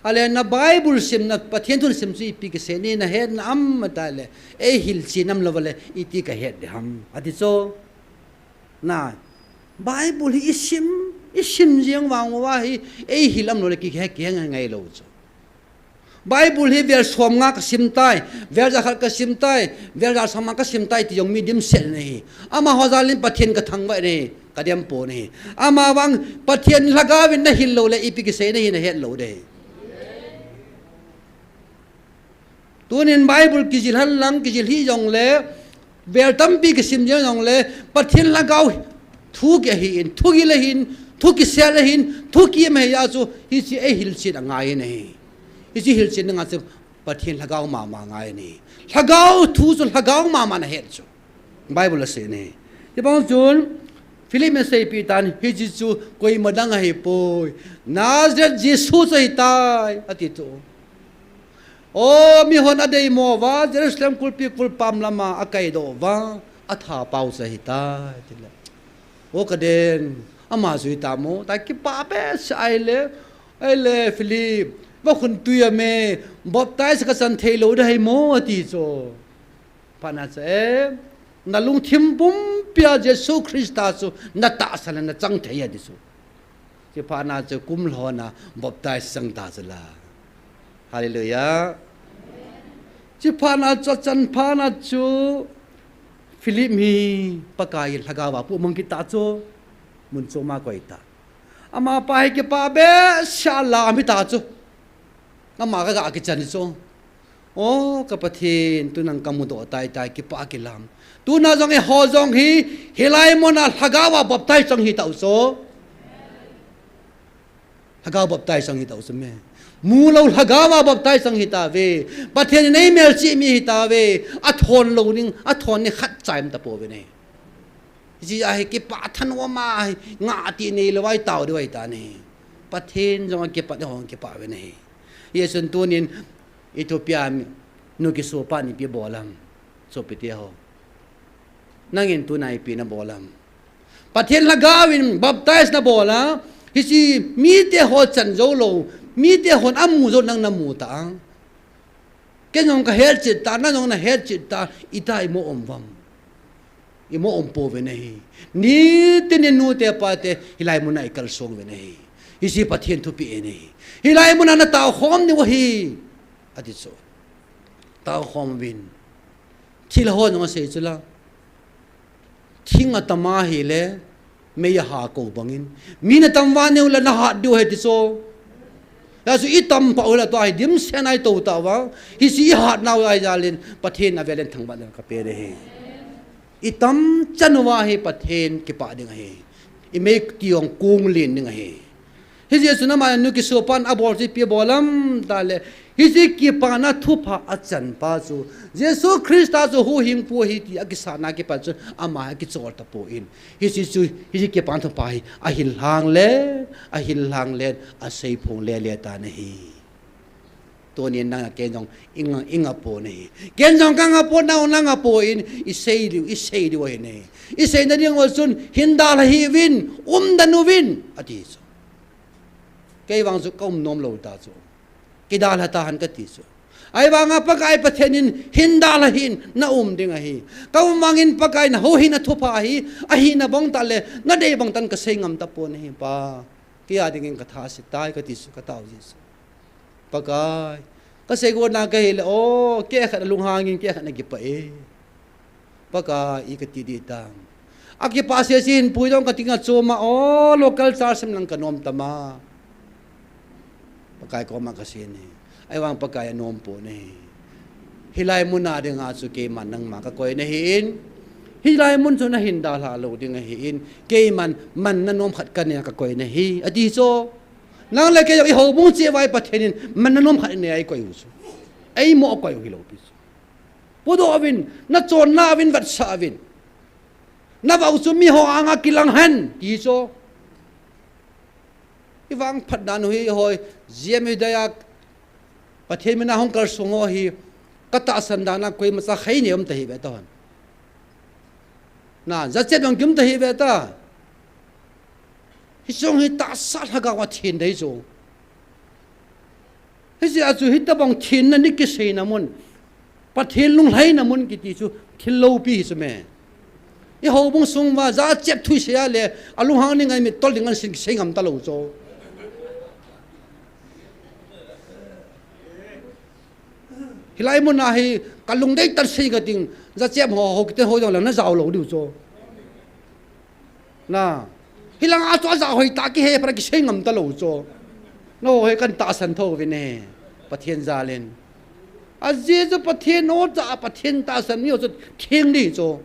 Ale na Bible sim na Pathen thu sim chu ipi kisei ni na het na am ta le. Ei hilchen am lou le iti ka het de ham. Ati chu. Na, Bible hi i sim, i sim jeng vang uva hi, ei hil am lou le kihe, kihe ngai ngai lou chu. Bible hi vel som nga ka sim tai, vel ja khat ka sim tai, vel ja som nga ka sim tai ti jong mi dimset na hi. Amaho jal in Pathen ka thangvah na hi, ka dem pon ahi. Ama vang Pathen lhagaovin na hil lou le ipi kisei na hi na het lou de. Tunin Bible kijil hen lang, kijil hih jongle, vel tampi kisim jeng jongle, Pathen lhagao thu ki ahin, thu gil ahin, thu kisel ahin, thu kiam ahi a chu, hiche ei hilchen angai in ahi. Hiche hilchen na ngai chu Pathen lhagao mama ngai in ahi. Lhagao thu chu lhagao mama na het chu. Bible a sei ne. Hibang chun, Philip in aseipi tan, hiche chu koima dang ahipoi. Nazareth Jesu chu ahitai, ati chu. O, mihon adeimo uva, Jerusalem kulpi kulpam lama akaidoh uva, atha pau chu ahitai, tile. O ka den, ama jui ta mo, ta kipah behseh ahile, ahile Philip, va khun tui a me, baptize ka chan thei lou ding ahi mo, ati chu. Phatna chu, e, na lungthim pumpia Jesu Christa chu na tahsan le na chang thei ati chu. Chuphat na chu kum lhona baptize chang ta chu la. Hallelujah. Chuphat na chu achan phat na chu Philip hi Pakai in Lhagao a puimang kit ta chu. Mun chom a koi ta. Amapa hi kipah behseh a lam hi ta chu. Ama ka ga kichan chu. O, ka Pathen, tu nang ka mudoh tai tai, kipah kilam. Tuna jong eiho jong hi, hilai mun a Lhagao a baptize chang hi ta u chu. Lhagao baptize chang hi ta u chu me. Mu lou Lhagao a baptize chang hi ta ve. Pathen in ei melchih mi hi ta ve. A thon lou ning, a thon ni khat cha um ta pou ve ne. Hiche a hi kipah thanom a hi, ngah ti nei lou a i tao diu ahi ta ne. Pathen jong a kipah, eiho jong kipah ve ne. Hichun tunin, Ethiopia mi, nu kisopa in ipi bol am. Sopite ho. Nangin tuna ipi na bol am. Pathen Lhagao in baptize na bol a, hiche mite ho chan jou lou, mite hon amu jou nang na mu ta a. Ken jong ka hetchet ta, nang jong na hetchet ta, iti a i mo um uvem. I mo um pou ve ne hi. Nitin in nute pate, hilai mun a i kalsong ve ne hi. Hiche Pathen thupeh ahi ne hi. Hilai mun a na tao khom diu ahi. Ati chu. Tao khom uvin. Thilha ho jong asei chu la. Thing atam a hile, mei a ha kou bangin. Mi na tam val nau le na hat diu ahi ti chu. Hijeh chun i tam pah u le tua hi dimset a i tou tauva. Hiche i hat nau ahi jal in, Pathen a vel in thangvah na ka pe de hi. I tam chan uva hi Pathen kipah ding ahi. I mei ti jong kong len ding ahi. Hijeh chun ama nu kisopa in abol chu ipi abol am tile, hiche kipana thupha achan pa chu, Jesu Christa chu huhhingpu ahi ti akisah na kipah chun ama hi akichol tapon. Hiche chu, hiche kipana thupha hi ahil lhang le, ahil lhang le, asei phong le le ta na hi. Tunin nang a ken jong i nga, i nga pon ahi. Ken jong ka nga pon, nang, nang nga pon, i sei diu, i sei diu ahi ne. I seina ding u chun, hin dalha hih uvin, um dan uvin, ati chu. Kei vang chu ka um nom lou ta chu. Kidalha tahen kati chu. Ahivanga Pakai Pathen in hin dalha hih in na um ding ahi. Ka um vangin Pakai na houhihna thupha hi, ahina bang tah le, na dei bang tah in ka sei ngam tapon ahi Pa. Kei a dingin ka tha asetai kati chu ka tao jeh chu. Pakai, ka sei got na ka hile, o, kei khat a lunghang in, kei khat na kipah e. Pakai, i kati ding tam. Akipah sese hin pui dong ka tinga chom a, o, local church sem lang ka nom tam a. Pakai koma ka sei ne. Ahivang Pakai anom pon ahi. Hilai mun a dinga chu keiman nangma ka koi na hi in. Hilai mun chu na hin dalha lou ding ahi in. Keiman man na nom khat ka nei a ka koi na hi. Ati chu. Nang le kei i houbung cheh uva Pathen in man na nom khat i nei a i koi u chu. Ei mo koi u hilou pi chu. Pudoh uvin, na chonna uvin, vetsah uvin. Na vah u chu miho anga kilang hen, ti chu. I vangphat dan u hi hoi, G M hi daya, Pathen mina hung kalsong ho hi, ka tahsan dan a koima cha khai nei um ta hi ve ta hon. Na, jachat jong kium ta hi ve ta. Hiche jong hi tahsa lhagao a thin dei chu. Hiche a chu hitabang thinna ni kiseina mun. Pathen lunglhaina mun kiti chu thil loupi hi chu me. I houbung sung uva jachat thu i sei a le, alunghang ding a i mittol ding a i sei, kisei ngam ta lou chu. Hilai mun a hi ka lungdei tah sei ka ding, jachat ho, ho kiti ho jong le na jao lou diu chu. Na, hilang a chu aja hoi tah kihe phat a kisei ngam ta lou chu. Na ho hi kan tahsan tho uvin e, Pathen jal in. Ajeh chu Pathen o cha a Pathen tahsan mi ho chu theng ding chu.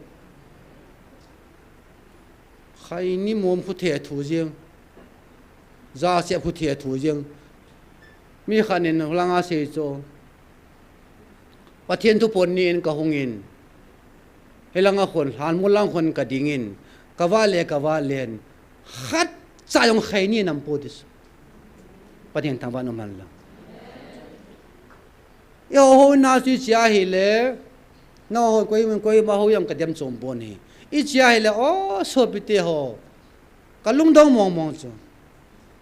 Khaini mom khu the thu jeng. Jachat khu the thu jeng. Mi khat in lang a sei chu. Pathen thu pon ni in ka hung in. Hilang a khun, lhan mun lang khun ka ding in. Ka vah le, ka vah len. Khat cha jong khaini nam pu dis. Pathen thangvah in um hen lang. I ho ho na chu i chea hile. Na ho koi mun koi ma ho jong ka dem chom pon hi. I chea hile, o, sopite ho. Ka lungdong mong mong chu.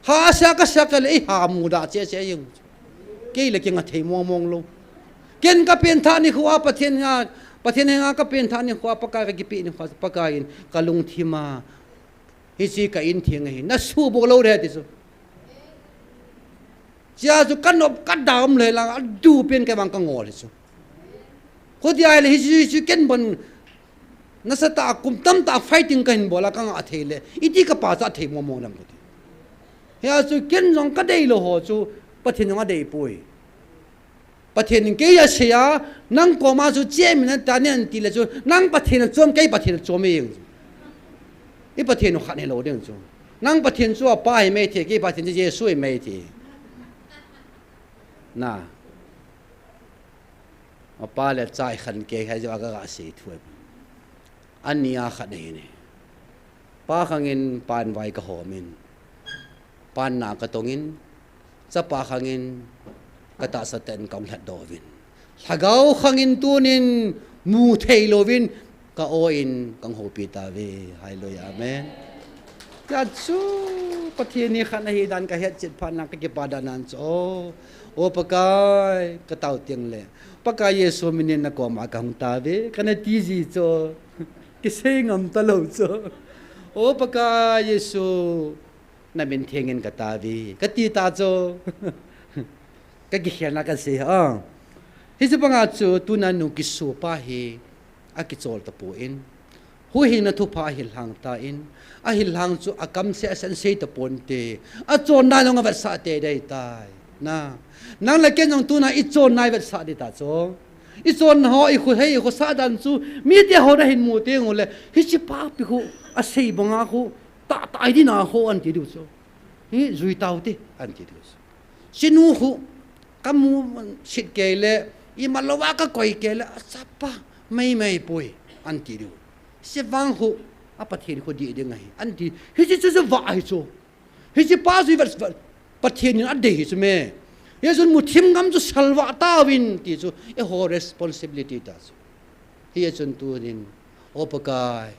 Ha sia ka sia ka le i ha muda che che jeng. Kei le kinga thei mong mong lou. Ken ka pengthah nikho a Pathen nga, Pathen nga ka pengthah nikho a Pakai ka kipe nikho a Pakai in ka lungthim a. Hiche ka in theng ahi. Na subou lou de ti chu. Chea chu kanop kadown le lang, adupen kei vang kangol hi chu. Khuti ahile hichu, hichu ken bon nasatah a kum tamtah fighting kahin bol a kangah thei le, iti kapa chu athei mong mong nam khuti. Hia chu ken jong kadeilou ho chu Pathen jong adeipoi. Pathen in kei asei a, nang koma chu chemna tah in ahin ti le chu, nang Pathen achom, kei Pathen achom e jeng chu. I Pathen u khat hilou ding chu. Nang Pathen chu apa hi maithei, kei Pathen chu Jesu hi maithei. Na. Apa le cha hi khat kei hi jeh a kaga sei thu e. Ani a khat ahi ne. Pa khangin pan vai kahom in. Pan na katong in. Chapa khangin katahsa tah in kahung lhatdoh uvin. Lhagao khangin tunin mu theilouvin ka-o in kahung houpi tauve. Hallelujah. Amen. Hia chu Pathen hi khat ahi dan kahet chet phat na kakipa dan nan chu. O, O Pakai, katao teng le. Pakai Jesu min in nakoma kahung tauve. Kana ti ji chu. Kisei ngam talou chu. O Pakai Jesu. Namin theng in katauve, kati ta chu. Kakikhelna kasei a. Hiche banga chu tuna nu kisopa hi akichol tapon. Huhhingna thupha ahil hang tan. Ahil hang chu akam seh a sei tapon te. Achonna jong avetsah teitei tai. Na. Nang le ken jong tuna ichonna ivetsah ding ta chu. Ichonna ho ikho hei, ikhosah dan chu. Mite hon ahin mu teng ule. Hiche pa pi khu asei banga khu. Tahtah hi ding a ho anti diu chu. Hi, jui taute, anti diu chu. Chinu khu, kamu sit kei le, imalouva kakoi kei le, achapa, maimai poi, anti diu. Hiche vang khu, a Pathen khu dih ding ahi, anti. Hiche chu chu vah ahi chu. Hiche pa chu i vat, vat, Pathen in adei hi chu me. Hijeh chun muthim ngam chu salvah tauvin, ti chu, eiho responsibility ta chu. Hijeh chun tunin, O Pakai,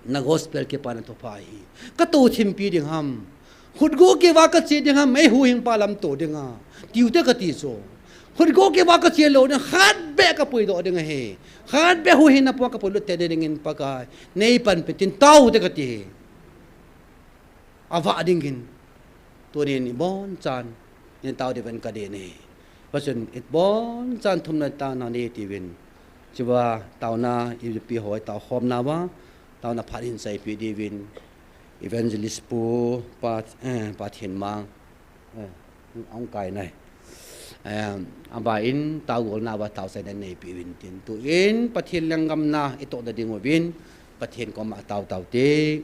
na gospel kipana thupha hi. Katou thimpi ding ham. Khutgo keuva kache ding ham, ei huhhingpa lamto dinga. Tiute kati chu. Khutgo keuva kache lou ding, khatbeh kapuidoh ding ahi. Khatbeh huhhingna puma kapuilut teitei dingin Pakai. Neipanpi tin taute kati hi. Avah dingin. Tunin ibonchan. Neitao diuvin kadei e. Hichun ibonchan thumna taona neitiuvin. Chua taona ipi hoi taokhomna uva. Taona phat hin seipi diuvin. Evangelist Pu Pa, eh, Pa Thinmang. Eh, ahung kai nai. Eh, aban taogolna uva taochaina neipi uvin tin. Tuin Pathen lenggam na itohna ding uvin. Pathen koma tao taute.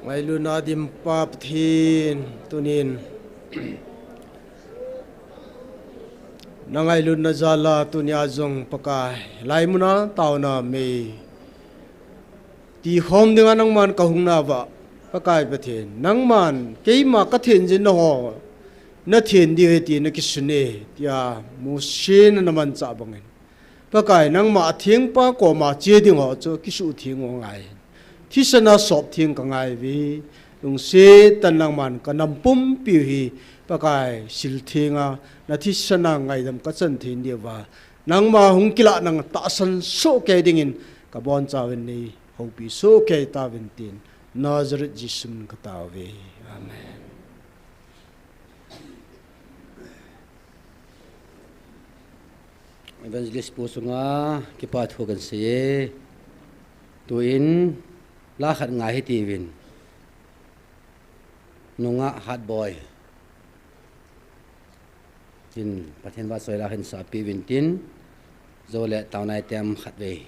Ngailutna dimpa Pathen, tunin na ngailutna jal a tunia jong Pakai, hilai muna taona mei tikhom dinga nangman kahung nauva, Pakai Pathen, nangman keima kathen jing nangho nathen diu ahi ti nakisun e, tia Mose in ana manchah bangin, Pakai, nangma athengpa koma che ding ho chu kisuhtheng u angai. Thisan a sop theng kangai uve. Lungset tah in nangman kanam pumpi u hi, Pakai, sil theng a nathisan a ngaidam kachan thei diuva, nangma hung kilah nang tahsan soh kei dingin kabonchauvin neihoupi soh kei tauvin tin, Nazareth Jesu min katao uve. Amen. Evangelist pu chunga kipa thu kahin sei e. Tuin la khat ngai hitiuvin. Nungah Hatboi. Tin, Pathen vahchoi la hin sapi uvin tin, jou le taona item khatvei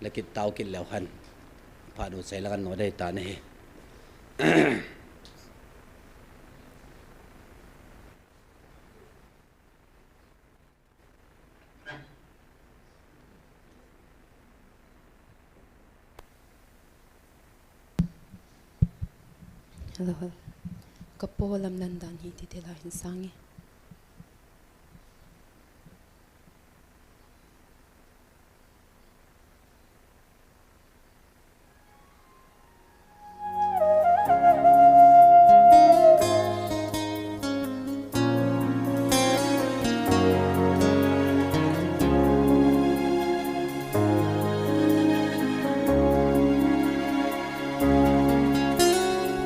le kit tao kit leu hen. Phat u chai la kan no dei ta nahi. Hello, hello. Kapo lamlen dan hi titi la hin sang e.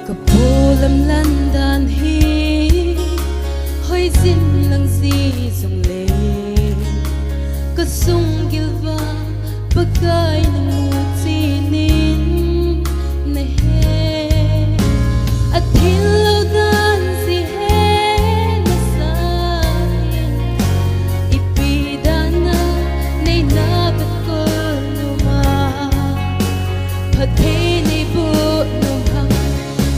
Kapo lamlen dan hi hoijin lang ji jongle, kasung gil uva Pakai namu cheh in nahe. Athil lou dan ji he nasa in, ipi dan a neina kakol nom a, phatthei neiboh nom ham.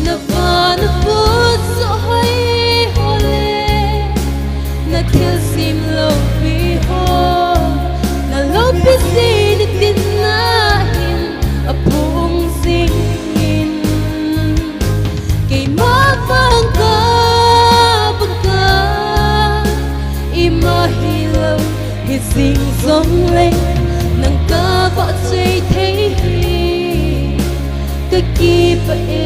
Navana put sohoi ho le nathilsem loupi ho, naloupi jeh in tin nahin aphung jing in. Keima vang ka Pakai, ima hilou hijing jongle, nang kavahchoi thei hi kakipah e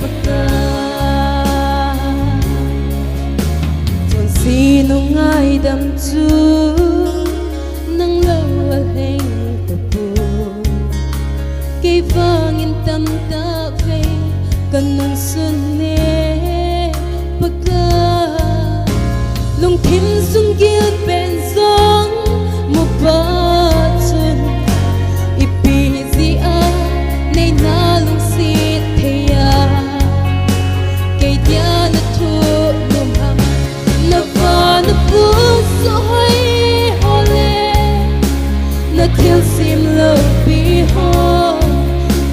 Pakai. Chonse nu ngaidam chu nang lou alheng tapoi. Kei vangin tamtah vei kanungsun e Pakai. Lungthim sunggil pen jong mu phat chun, ipi jeh a neina lungset thei a, kei dia nathu nom ham. Navana put sohoi ho le nathilsem loupi ho,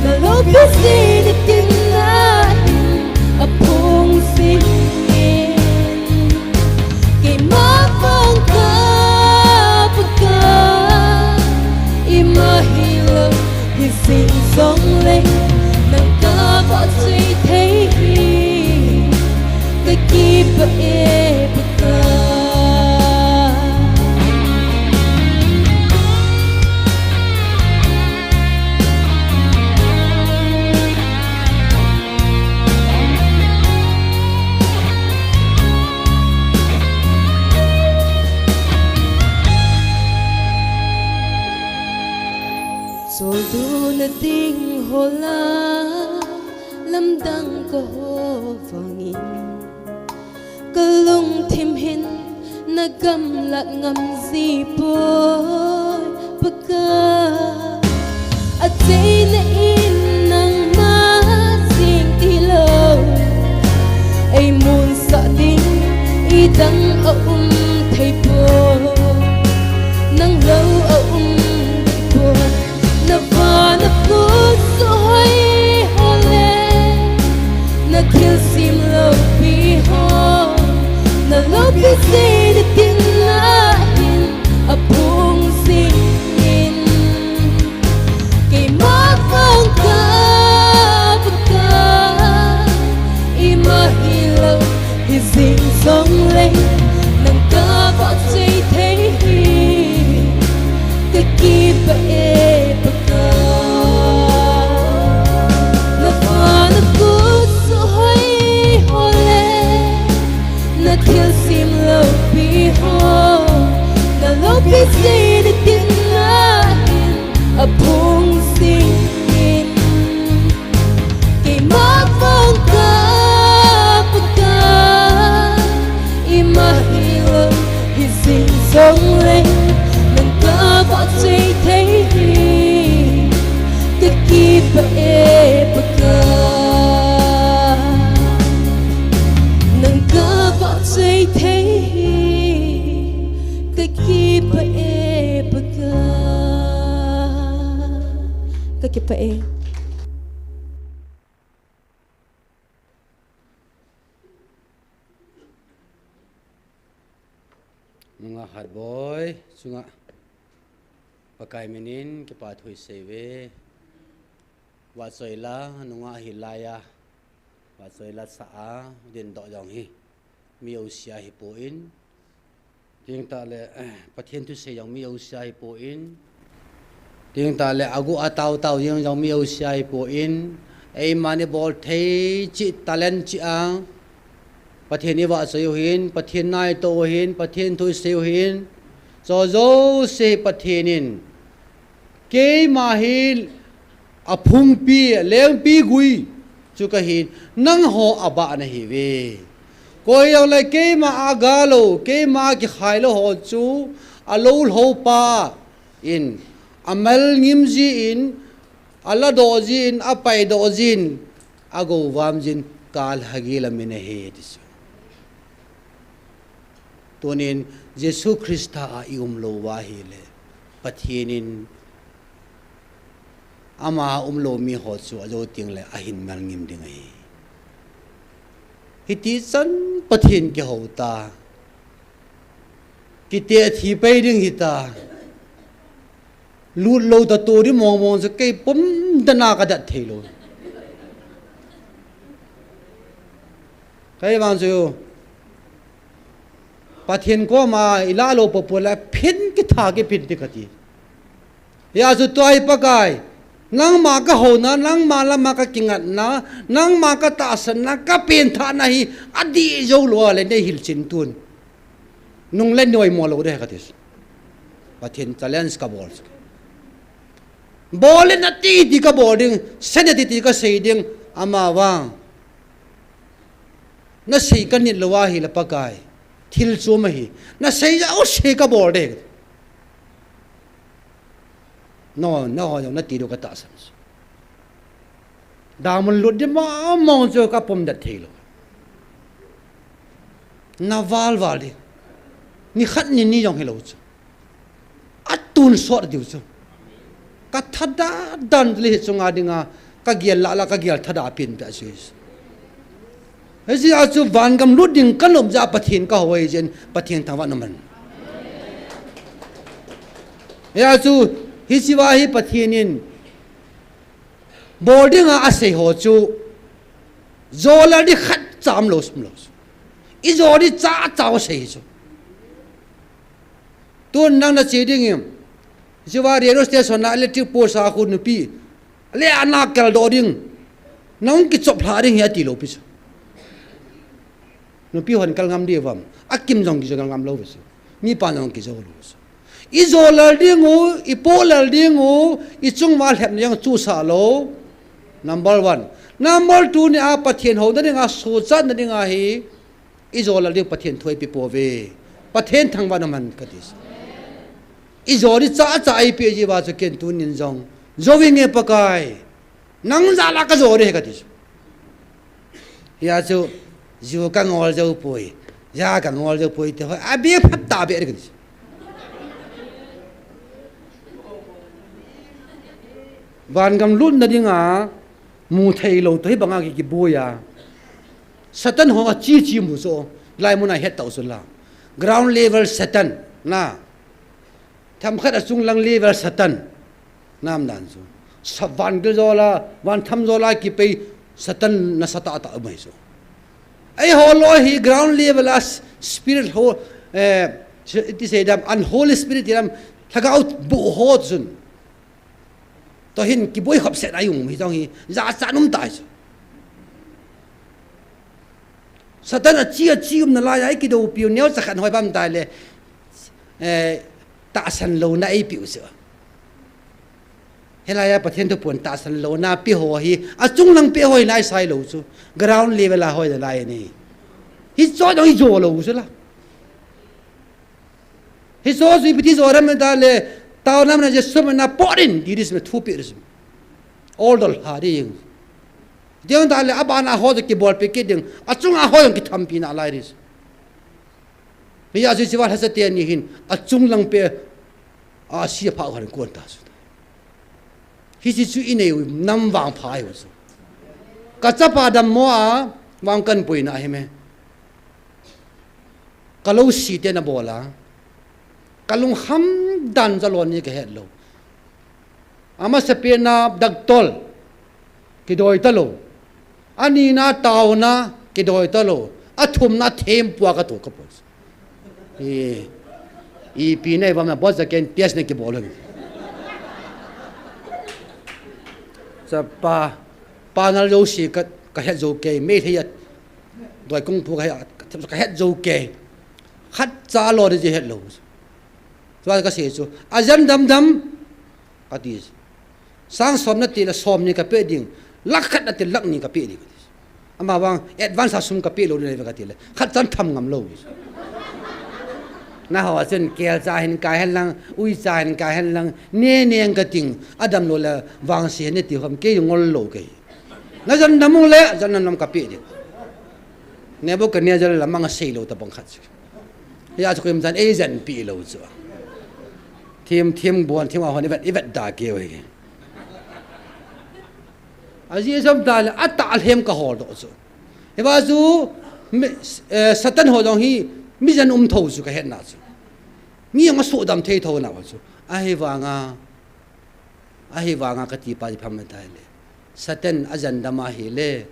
naloupi jeh in tin nahin aphung jing in. Keima vang ka Pakai, ima hilou hijing jongle, nang kavahchoi thei hi kakipah e Pakai. Choldo na ding ho la, lamdang kaho vangin, kalungthim hin nagamlat ngam ji poi Pakai. Acheina in nangma jeng tilou, eimusah ding idang aum thei poi. Nang lou aum thei poi. Navana put sohoi ho le Kipah e. Nungah Hatboi chunga Pakai minin kipa thu isei uve. Vahchoila nungah hilaiya, vahchoila sa a dindoh jong hi mi jouse a hipon, Ding tah le, eh, Pathen thusei jong mi jouse a hipon. Ding tah le, agu atao tao jeng jong mi jouse a hipon. Eima ni bol thei cheh talent cheh a Pathen ivahchoi u hin, Pathen naito u hin, Pathen thu isei u hin. Chu jouse Pathen in Keima hi aphungpi, lengpi gui chu kahin, nangho abah nahiuve. Koi jongle keima a galou, keima kikhai lou ho chu alou lhou pa in, amal ngim jin, aladoh jin, apaidoh jin, agovam jin, kalhagil amin ahi ti chu. Tunin Jesu Christa a ium lou uva ahile, Pathen in ama umlou miho chu ajou tengle ahin malngim ding ahi. Hitichan Pathen kihou ta, kiteh thi pai ding hita, lut lou ta tu di mong mong chu kei pum dana kadat thei lou. Kei vang chu Pathen koma ilah lou popo le phin kitha kiphin ti kati. Hijeh chun tua hi Pakai, nangma kahouna, nangma lama kakingatna, nangma katahsanna, kapenthahna hi adih jou lou a le nei hilchen tun. Nung le noi mo lou de kati. Pathen challenge kabol. Bol le nati ti kabol ding, sei nati ti kasei ding, ama vang. Nasei kanit lou ahile Pakai, thil chom ahi. Nasei jouse kabol de. No, no, no, nati diu katahsan. Damun lut di mong mong chu kapum det thei lou. Naval val di. Nikhat ni ni jong hilou chu. Atun sot diu chu. Kathadah dan le hiche chunga dinga kagel lah lah kagel thadah pen peh chu. Hijeh a chu vangam lut ding kanom jeh a Pathen kahou ahi jeh in Pathen thangvah in umhen. Hijeh a chu hiche va hi Pathen in bol dinga asei ho chu, jou lal di khatcha umlou, umlou. Ijou di chacha asei chu. Tun nang nache ding in, hiche va radio station a electric post a khu nupi le ana kaldoh ding, nang kichop lha ding hi ati lou pi chu. Nupi hon kal ngam di vam, akim jong kijou ngam lou ve chu. Mipa jong kijou lou chu. Ijou lal ding u, ipoh lal ding u, ichung uva lhepna jong chu sah lou. Number one. Number two ni a Pathen houna dinga, sochatna dinga hi, ijou lal ding Pathen thu eipe pouve. Pathen thangvah in umhen kati. Ijou di chacha eipe jeh uva chu ken tunin jong, jou inge Pakai. Nang jal a kajou de kati. Hijeh a chu, ju kangol jou poi, ja kangol jou poi ti ho, abeh phat tah beh de kati. Vangam lutna dinga, mu thei lou toh hibanga ki, kiboi a. Satan ho achi chi mu chu, lai mun a het tau chu la. Ground level Satan, na. Themkhat achung lang level Satan. Nam dan chu. Sa van gil jola, van tham jola kipei Satan nasa tah tah um ahi chu. Eiho loi hi ground level a s-, spirit ho, eh, s-, iti sei dam, unholy spirit ti dam, lhagao bu ho chun. Toh hin kiboi khop set a i um hi jong hi, jachat um tai chu. Satan achi, achi umna lai a i kidoupiu neocha khat hoi bam tai le, eh, tahsan louna eipiu chu. Hilai a Pathen thu pon tahsan louna pe ho hi, achung lang pe ho hi nai sai lou chu. Ground level a hoi nalai ni. Hicho jong ijo lou chu la. Hicho chu ipi ti jo dam ta le, tao nam na Jesu min a pon in, di dis me thu pi dis. Ol dol ha ding. Ding ta le, abana ho chu kibolpi kit ding. Achunga ho jong kithampi nalai dis. Hijeh a chu hiche va lhasam teni hin, achung lang pe, a sia pha hon kon ta chu. Hiche chu inei u nam vangpha ahi u chu. Kachapa dammo a vang kahin puina ahi me. Ka lou si te na bol a. Ka lungkham dan jalon ni ka het lou. Amasapen a doctor kidoi talou. Anina taona kidoi talou. Athumna thempua ka to ka pon. I, ipi nei vang na bol sa ken test na kibol hon. Chapa, panal jouse ka, ka het jou kei, Meitei a doi kung pu ka het, ka het jou kei. Khatcha lo de het lou. Tua ka sei chu, ajan damdam, ka ti. Sang som nati le som ni ka pe ding, lakh khat nati lakh ni ka pe ding, ka ti. Ama vang advance a sum ka pe lou ding ka ti le, khatchan tham ngam lou. Nahou a chun kelcha hin kai hen lang, uicha hin kai hen lang, ne neng ka ting, adam lou le vangse ne ti khom kei ngol lou kei. Na jan dam u le, jan dam ka pe ding. Nebuchadnezzar la mang a sei lou tabang khat chu. Hia chu koima chan ei jan pi lou chu. Thim, thim bon, thim a hon, i vet, i vet da keu hi. Ajeh chu tam tah le, atah lhem ka hol doh chu. Hiva chu, mi, eh, Satan ho jong hi, mi jan um tho chu ka hetna chu. Mi jong asuhdam thei tho na chu. Ahivanga, ahivanga ka ti pa ti pham tai le. Satan ajan dam ahile,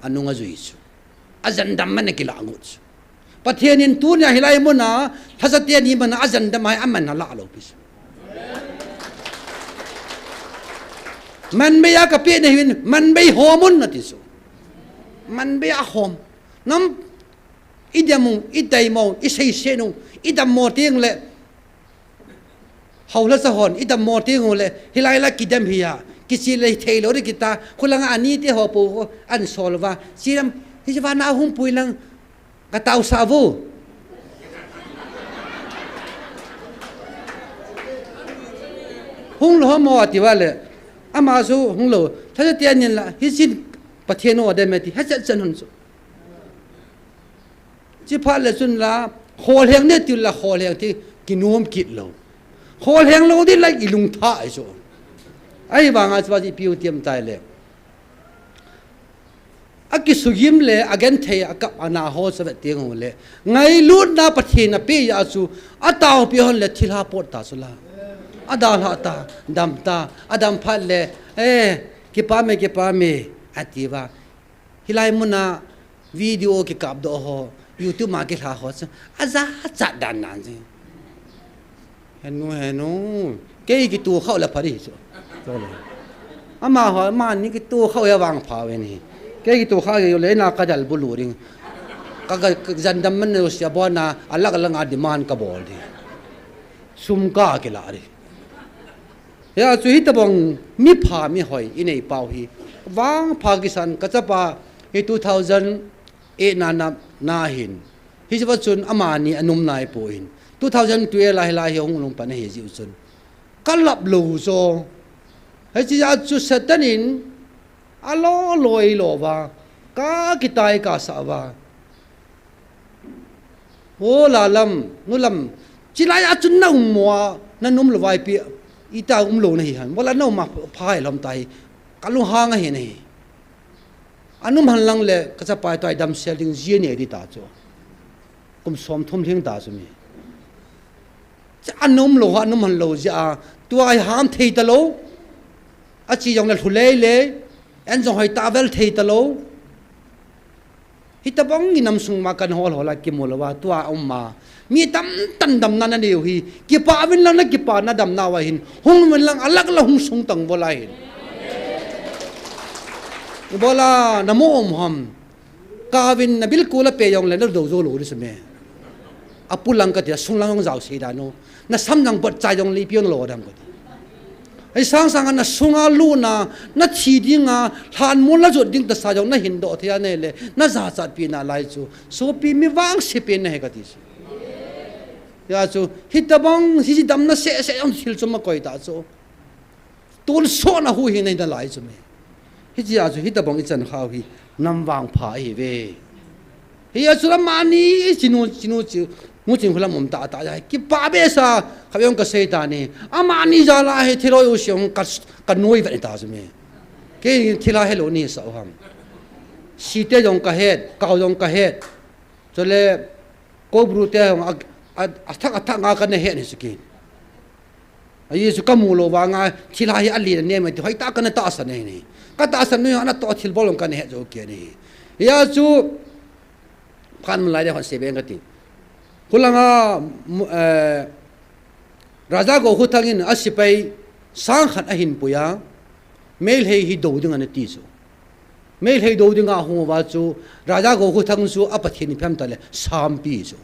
anung ajui chu. Ajan dam man akilah ngut chu. Pathen in tunia hilai muna, lhasate ni mana ajan dam ahi aman alah lou pi chu. Manbei a ka pe na hin, manbei hom un ati chu. Manbei a hom. Nam, i dam u, i taimo u, i seise nu, i dammo teng le, Hou lhasa hon, i dammo teng u le, hilai la kidam hi a, kichi le thei lou di kita, khulanga ani te ho po ho, an sol va, chi lam, hi va na hung pui lang, ka tau sa vu. Hung lou mo ati va le, ama chu hung lou, tha te anin la, hi chin, Pathen o dem ti, ha chat chan hon chu. Chi phat le chun la, kholheng ne til la, kholheng ti kinom kit lou. Kholheng lou di la i lung tha ai chu. Ahivanga chu va ji piu tiam tai le. Akisugim le, agenthei, akap ana ho sa vet teng u le. Ngailutna Pathen a pe a chu, atao pi hon le thilha pot ta chu la. Adalha ta, dam ta, adam phat le, eh, kipa me, kipa me, ati va. Hilai muna video kikap doh ho, YouTube ma kilha ho chu, aja chat dan dan chu. Henu, henu, kei kitu khau la phari chu. Ama ho, ama ni kitu khau ya vang pha ve ni. Kei kitu khau ya le na ka dal bulu ring. Ka, ka, ka jan dam man no sia bona, alag alag a demand ka bol di. Sum ka kila di. Hia chu hitabang mipha mihoi inei pau hi. Vangpha kisan ka chapa hi two thousand eight na na, na hin. Hiche va chun amani anum nai po hin. Two thousand twelve a hilai hi hung lung pan ahi jiu chun. Ka lap lou chu. Hiche a chu Satan in alo loi lo va. Ka kitai ka sa va. O la lam, nu lam. Chilai a chun na um mo a, na num lou vai pi, ita um lou na hi han. Wala na um a phai lom tai. Ka lunghang ahi na hi. Anum han lang le, ka chapa toh dam sel ding jia ne di ta chu. Kum som thum lhing ta chu mi. Cha anum lou ha, anum han lou jia. Tua i ham thei ta lou. Achi jong le lhu lei lei. En jong hoi ta vel thei ta lou. Hitabang i nam sung ma kan hol hol a kimu lou va tua um ma. Mi tam tan damna na neiu hi. Kipa vin lang na kipa na damna va hin. Hung vin lang alag la hung sung tang bola hin. Bola na mo um ham. Ka vin na bilkul a pe jong le na do jo lou di sa me. Apu lang ka ti a sung lang jong jao sei da no. Na sam lang bot chai jong le i pion lo dam ka ti. Ai sang sang a na sunga luna, na thi dinga, lhan mun la jot ding ta sa jong na hin doh thei a nei le, na jachat pi na lai chu, sopi mi vangse pen na hi ka ti chu. Hia chu, hitabang, hi damna seh seh jong thil chu ma koi ta chu. Tun so na hu hi nei na lai chu me. Hichia chu, hitabang i chan khau hi, nam vangpha ahi ve. Hia chu la mani, chinu, chinu chu, Muching khulam um tah tah jeh a, kipah behseh a, khatvei jong kasei tan ahi. Amani jal a hi thilhoi u siang ka, kanoi vet ta chu me. Kei thilha helou ni sa u ham. Site jong kahet, kau jong kahet. Chule, Cobra te jong a, a, athah, athah nga kana het ni chu kei. Ajeh chu kamu lou vanga, thilha hi alen anem ti, hoitah kana tahsan ahi. Katahsan nu ana toh thilbol jong kana het jou kei ahi. Hijeh a chu, phat um lai le hon sei be ing kati. Khulanga, mu-, eh, Raja Gokhuthang in asepai sang khat ahin pui a, Meitei hi do ding ana ti chu. Meitei do dinga hung uva chu, Raja Gokhuthang chu a Pathen ipi ham tile, Sampi chu.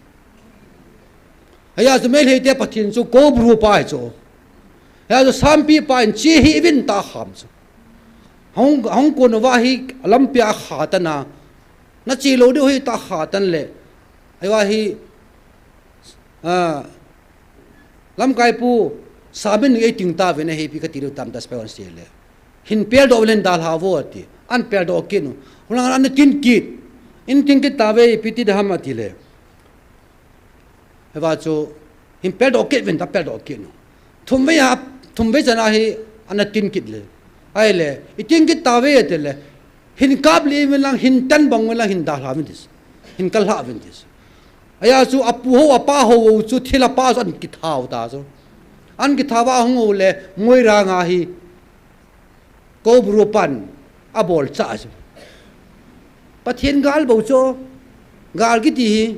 Hijeh a chu Meitei te Pathen chu Cobra pa hi chu. Hijeh a chu Sampi pa in che hih uvin tia ham chu. Hung, hung kon uva hi lampi a akha tan a. Nache lou diu ahi tia akha tan le. Ahivang hi, ah, lamkai pu, Samin ei ting tauvin ahi ipi kati diu tam tia sepai hon asei le. Hin peldoh uvin dalha uvo ati. Ahin peldoh kit u. Hulang ana tin kit. Ahin tin kit tauve ipi ti ding ham ati le. Hijeh a chu, hin peldoh kit uvin tia peldoh kit u. Thumvei a, thumvei chan a hi ana tin kit le. Ahile, i tin kit tauve ati le. Hin kap lih uvin lang, hin tan bang uvin lang, hin dalha uvin ati. Hin kalha uvin ati. Hijeh a chu apu ho, apa ho u chu thilha pa chu ahin kitha u ta chu. Ahin kitha uva ahung u le, Moirang a hi Cobra pan abolchah chu. Pathen gal bou chu, gal kiti hi.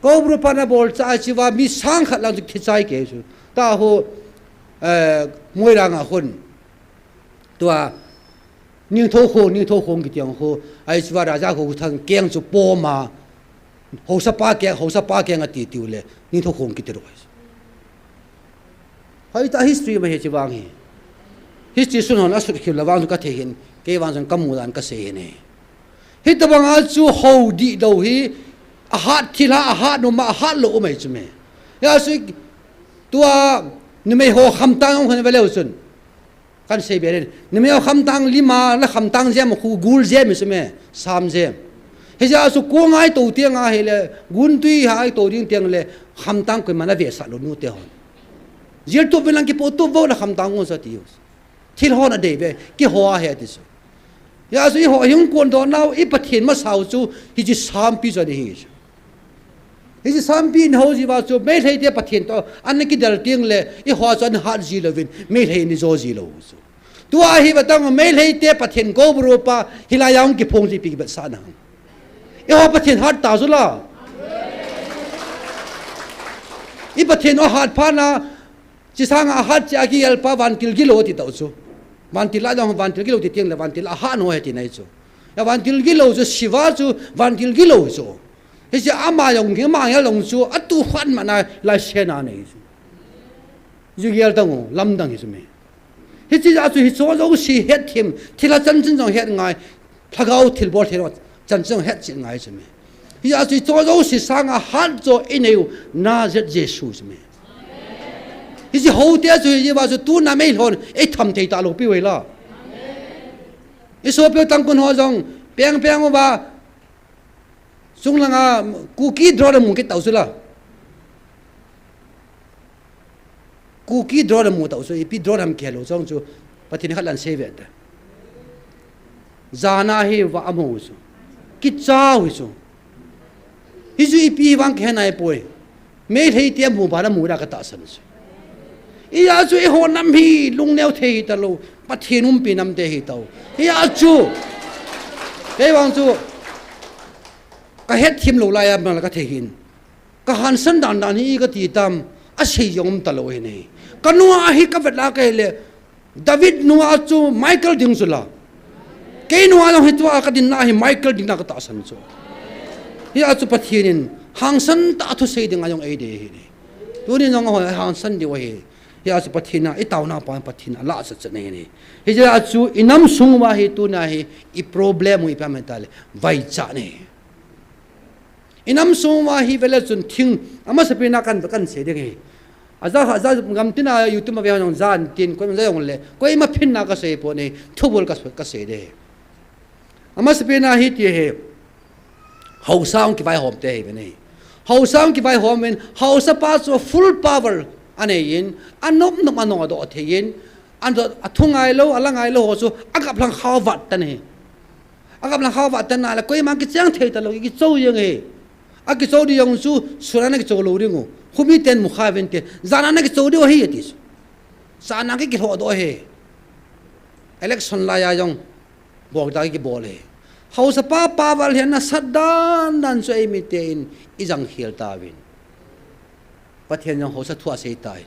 Cobra pan abolchah chu va mi sang khat lang chu thi chai kei chu. Tua ho, eh, Moirang a khun. Tua, Ningthoukhong, Ningthoukhong kiti ang khu, ahi chu va Raja Gokhuthang keng chu pom a, Haosa pa keng, Haosa pa keng ati tiu le, Ningthoukhong kiti lou. Hoitah history ma hi chu vang hi. History sun hon asut khel le vang chu kathei hih in, kei vang chun kamu dan kasei ahi. Hitobang a chu hou dihlou hi, ahat thilha, ahat numa, ahat lou um ahi chu me. Hijeh a chu, tua, numei ho khamtang hung hen ve leu chun. Kan sei be le, numei ho khamtang lima, la khamtang jem khu gul jem chu me, sam jem. Hijeh a chu kong a ito teng ahile, gun tui ha ito ding teng le, khamtang koima na vetsah lou nu te hon. Jil tup uvin lang kipoh tup uvo na khamtang gon sa ti u. Thil hon adei ve, keiho ahi ati chu. Hijeh a chu eiho hung kondoh nau, i Pathen masa u chu, hiche Sampi chu ana hi chu. Hiche Sampi in hou jiuva chu, Meitei te Pathen toh, ana kidel teng le, eiho chu ana hat ji louvin, Meitei in eijou ji lou chu. Tua hi vatang, Meitei te Pathen Cobra pa, hilai a hung kiphong ji ipi kibetsahna ham. Eiho Pathen hat ta chu la. I Pathen u hat phat na, Chesang a hat cheh a kigel pa vantil gilou ati tau chu. Vantil a jong vantil gilou ti teng le vantil a hat nau ahi tina ahi chu. Ya vantil gilou chu Shiva chu vantil gilou chu. Hiche ama jong hi ama jong chu atu khat ma na lai sena nei chu. Ju gel tang u, lamdang hi chu me. Hiche a chu hicho jouse hetthem, thilha chanchin jong het ngai. Lhagao thilbol thei lou, chanchin het chet ngai chu me. Hijeh a chu hicho jouse sanga hat chu inei u Nazareth Jesu chu me. Hiche houte chu hijeh a chu tuna Meitei hon eitham thei talou piu ahi la. Isopiu Tangkhul ho jong peng peng uva chunglanga Kuki drone amu kit tau chu la. Kuki drone amu tau chu, ipi drone ham kihe lou chong chu, Pathen khat lan sei ve ta. Jana hi va amu chu. Kicha u hi chu. Hichu ipi vang kihe nai poi. Meitei te amu ba na mu da ka tahsan chu. Hijeh a chu eiho nam hi lungneo thei hi talou. Pathen umpi nam te hi tau. Hijeh a chu. Kei vang chu. Ka hetthem lou lai a, ma la ka thei hin. Ka hansan dan dan hi kati tam, asei jong um talou ahi nei. Ka nua hi ka vet la ka hile, David nua chu Michael ding chu la. Kei nua jong hi tua ka dinna hi Michael ding na ka tahsan chu. Hijeh a chu Pathen in hangsan tah a thusei dinga jong eidei ahi nei. Tuni jong hoi hangsan diu ahi. Hijeh a chu Pathen a i taona pa Pathen a lah chat chat nei nei. Hijeh a chu i nam sung uva hi tuna hi i problem u ipi ham itile vaicha nei. I nam sung uva hi vele chun thing, amasapen a kan, kan sei ding ahi. Aja, aja gam tina YouTube a ve hon jong jan tin, koima ja jong le, koima phin na ka sei poi nei, thubul ka, ka sei ding ahi. Amasapen a hiti ahi, haosa hung kivaihom te ahi ve nei. Haosa hung kivaihomin, haosa pa chu full power aneiyin, anop nop a nung adoh theiyin, adoh, athungai lou, alangai lou ho chu, agap lhang khao vat tan ahi. Agap lhang khao vat tan nale, koima kicheng thei talou, kichou jeng ahi. Akichou ding jong chu, sun a nakichou lou ding u. Khomiten mukhai uvinte, jan a nakichou diu ahi ati chu. Jan a kikilhoh doh ahi. Election laiya jong, bol ta kibol ahi. Haosa pa power hi ana sat dan dan chu eimite in ijang khel tauvin. Pathen jong haosa thu asei tan.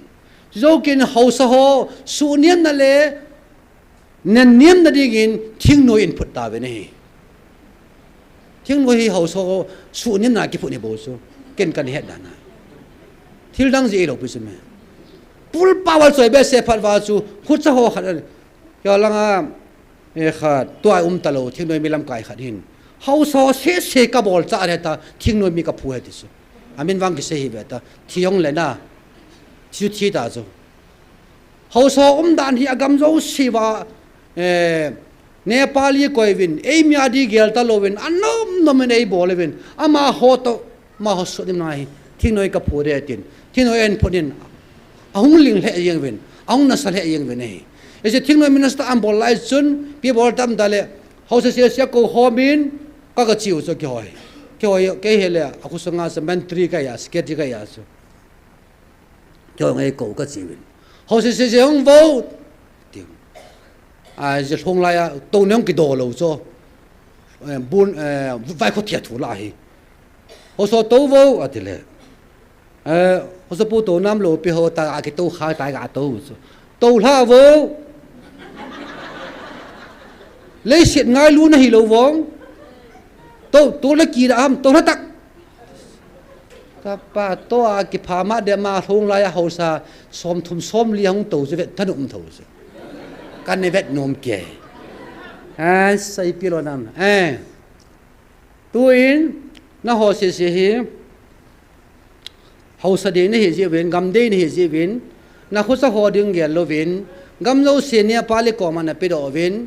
Chujou kit in haosa ho, suhniamna le, nenniamna dingin thingnoi ahin phut tauvin ahi. Thingnoi hi haosa ho, suhniamna kiphut ahi bou chu. Ken kahet dan a. Thil dang jeh lou pi chu me. Full power choi behseh phat uva chu, khucha ho khat, kei langa, Eh, khat, tua um talou, thingnoi mi lamkai khat hin. Haosa ho sese kabol cha ahi ta, thingnoi mi kaphu ahi ti chu. Amin vang kisei hih ve ta, thi jong le na, thi chu thi ta chu. Haosa ho umdan hi agam jouse uva, eh, Nepali koi uvin, eimi a ding gel talouvin, anom nom in eibol uvin, amaho toh, amaho suhniamna hi, thingnoi kaphu ding tin, thingnoi ahin phut in, ahung ling lheh jeng uvin, ahung nasa lheh jeng uvin ahi. Hiche thingnoi mi nasatah a ahin bol lai chun, ipi bol tam tale, haosa sese akou khom in, ka, kache u chu kihoi. Kihoi, kei hile, akhosung a chu mantri kahi a, secretary kahi a chu. Kihoi ngai kou kache uvin. Haosa sese hung vo. Ti. A, hiche lhung laiya, tou neng kido lou chu. Eh, bun, eh, vaikho thia thu la hi. Haosa tou vo, ati le. Eh, haosa pu tou nam lou pi ho ta, akitou kha ta, katou chu. Tou lha vo. Leiset ngailu nahi lou vong. Tou, tou la kida ham, tou lha tak. Kapa tou a kipha ma de ma lhung laiya haosa, som thum som li hung tou chu vet thanom thou chu. Kana vet nom kei. Ai, sei pi lou nam. Eh. Tuin, nangho sese hi, haosa dei nahi jeh uvin, gam dei nahi jeh uvin, nakhosa ho ding gel louvin, gam jouse Nepali koma napedoh uvin,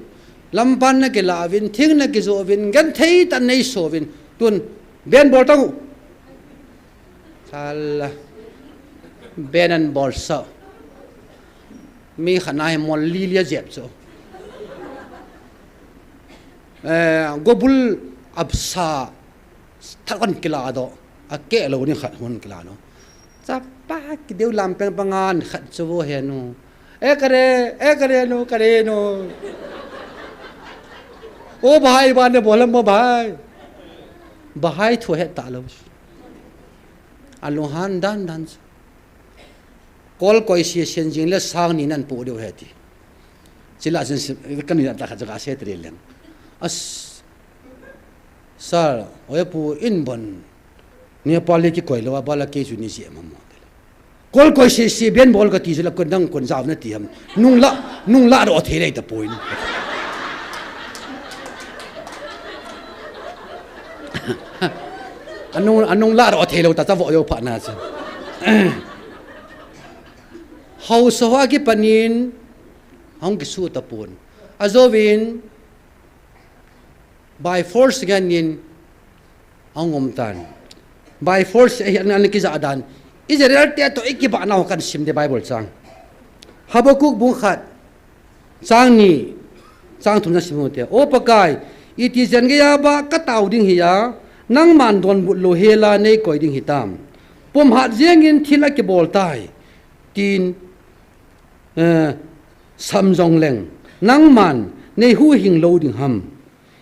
lampan nakilah uvin, thing nakijoh uvin, genthei tah in neiso uvin, tun, ben bol tang u. Sala. Ben ahin bolsah. Mi khat na hi mol li li ajep chu. Eh, gobul apsa. Thak ahin kila doh. Akeh lou ni khat hung kila no. Chapa kideu lam peng pangan khat chu vo he no. Eh, kare, eh, kare no, kare no. O bhai, ba ne bolam mo bhai. Bhai thu het talou. Alunghan dan dan chu. Kol koi sesen jing le sang ni nahin po diu ahi ti. Chule jin si, kani na ta kha jaga se tri leng. As, sir, oya pu in bon. Nepali kikoi lou a bala kei chu ni jeh mama. Kol koi sese ben bol kati chu la kon dang kon jao nati ham. Nung la, nung la ro thei lei tapoi. Anung, anung la ro thei lou ta ta vo jo pha na chu. Haosa ho akipan in, hung kisu tapon. Ajouvin, by force ngen in, hung um tan. By force, eh, an, an kija dan. Israel te toh ikibah nau kahin sim de Bible chang. Habakkuk bung khat. Chang ni, chang thum na sim u te. O Pakai, iti jen geiya ba katao ding hiya, nangman donbut lou hela neikoi ding hitam. Pumhat jeng in thil akibol tai, tin, eh, sam jong leng, nangman neihuhhing lou ding ham.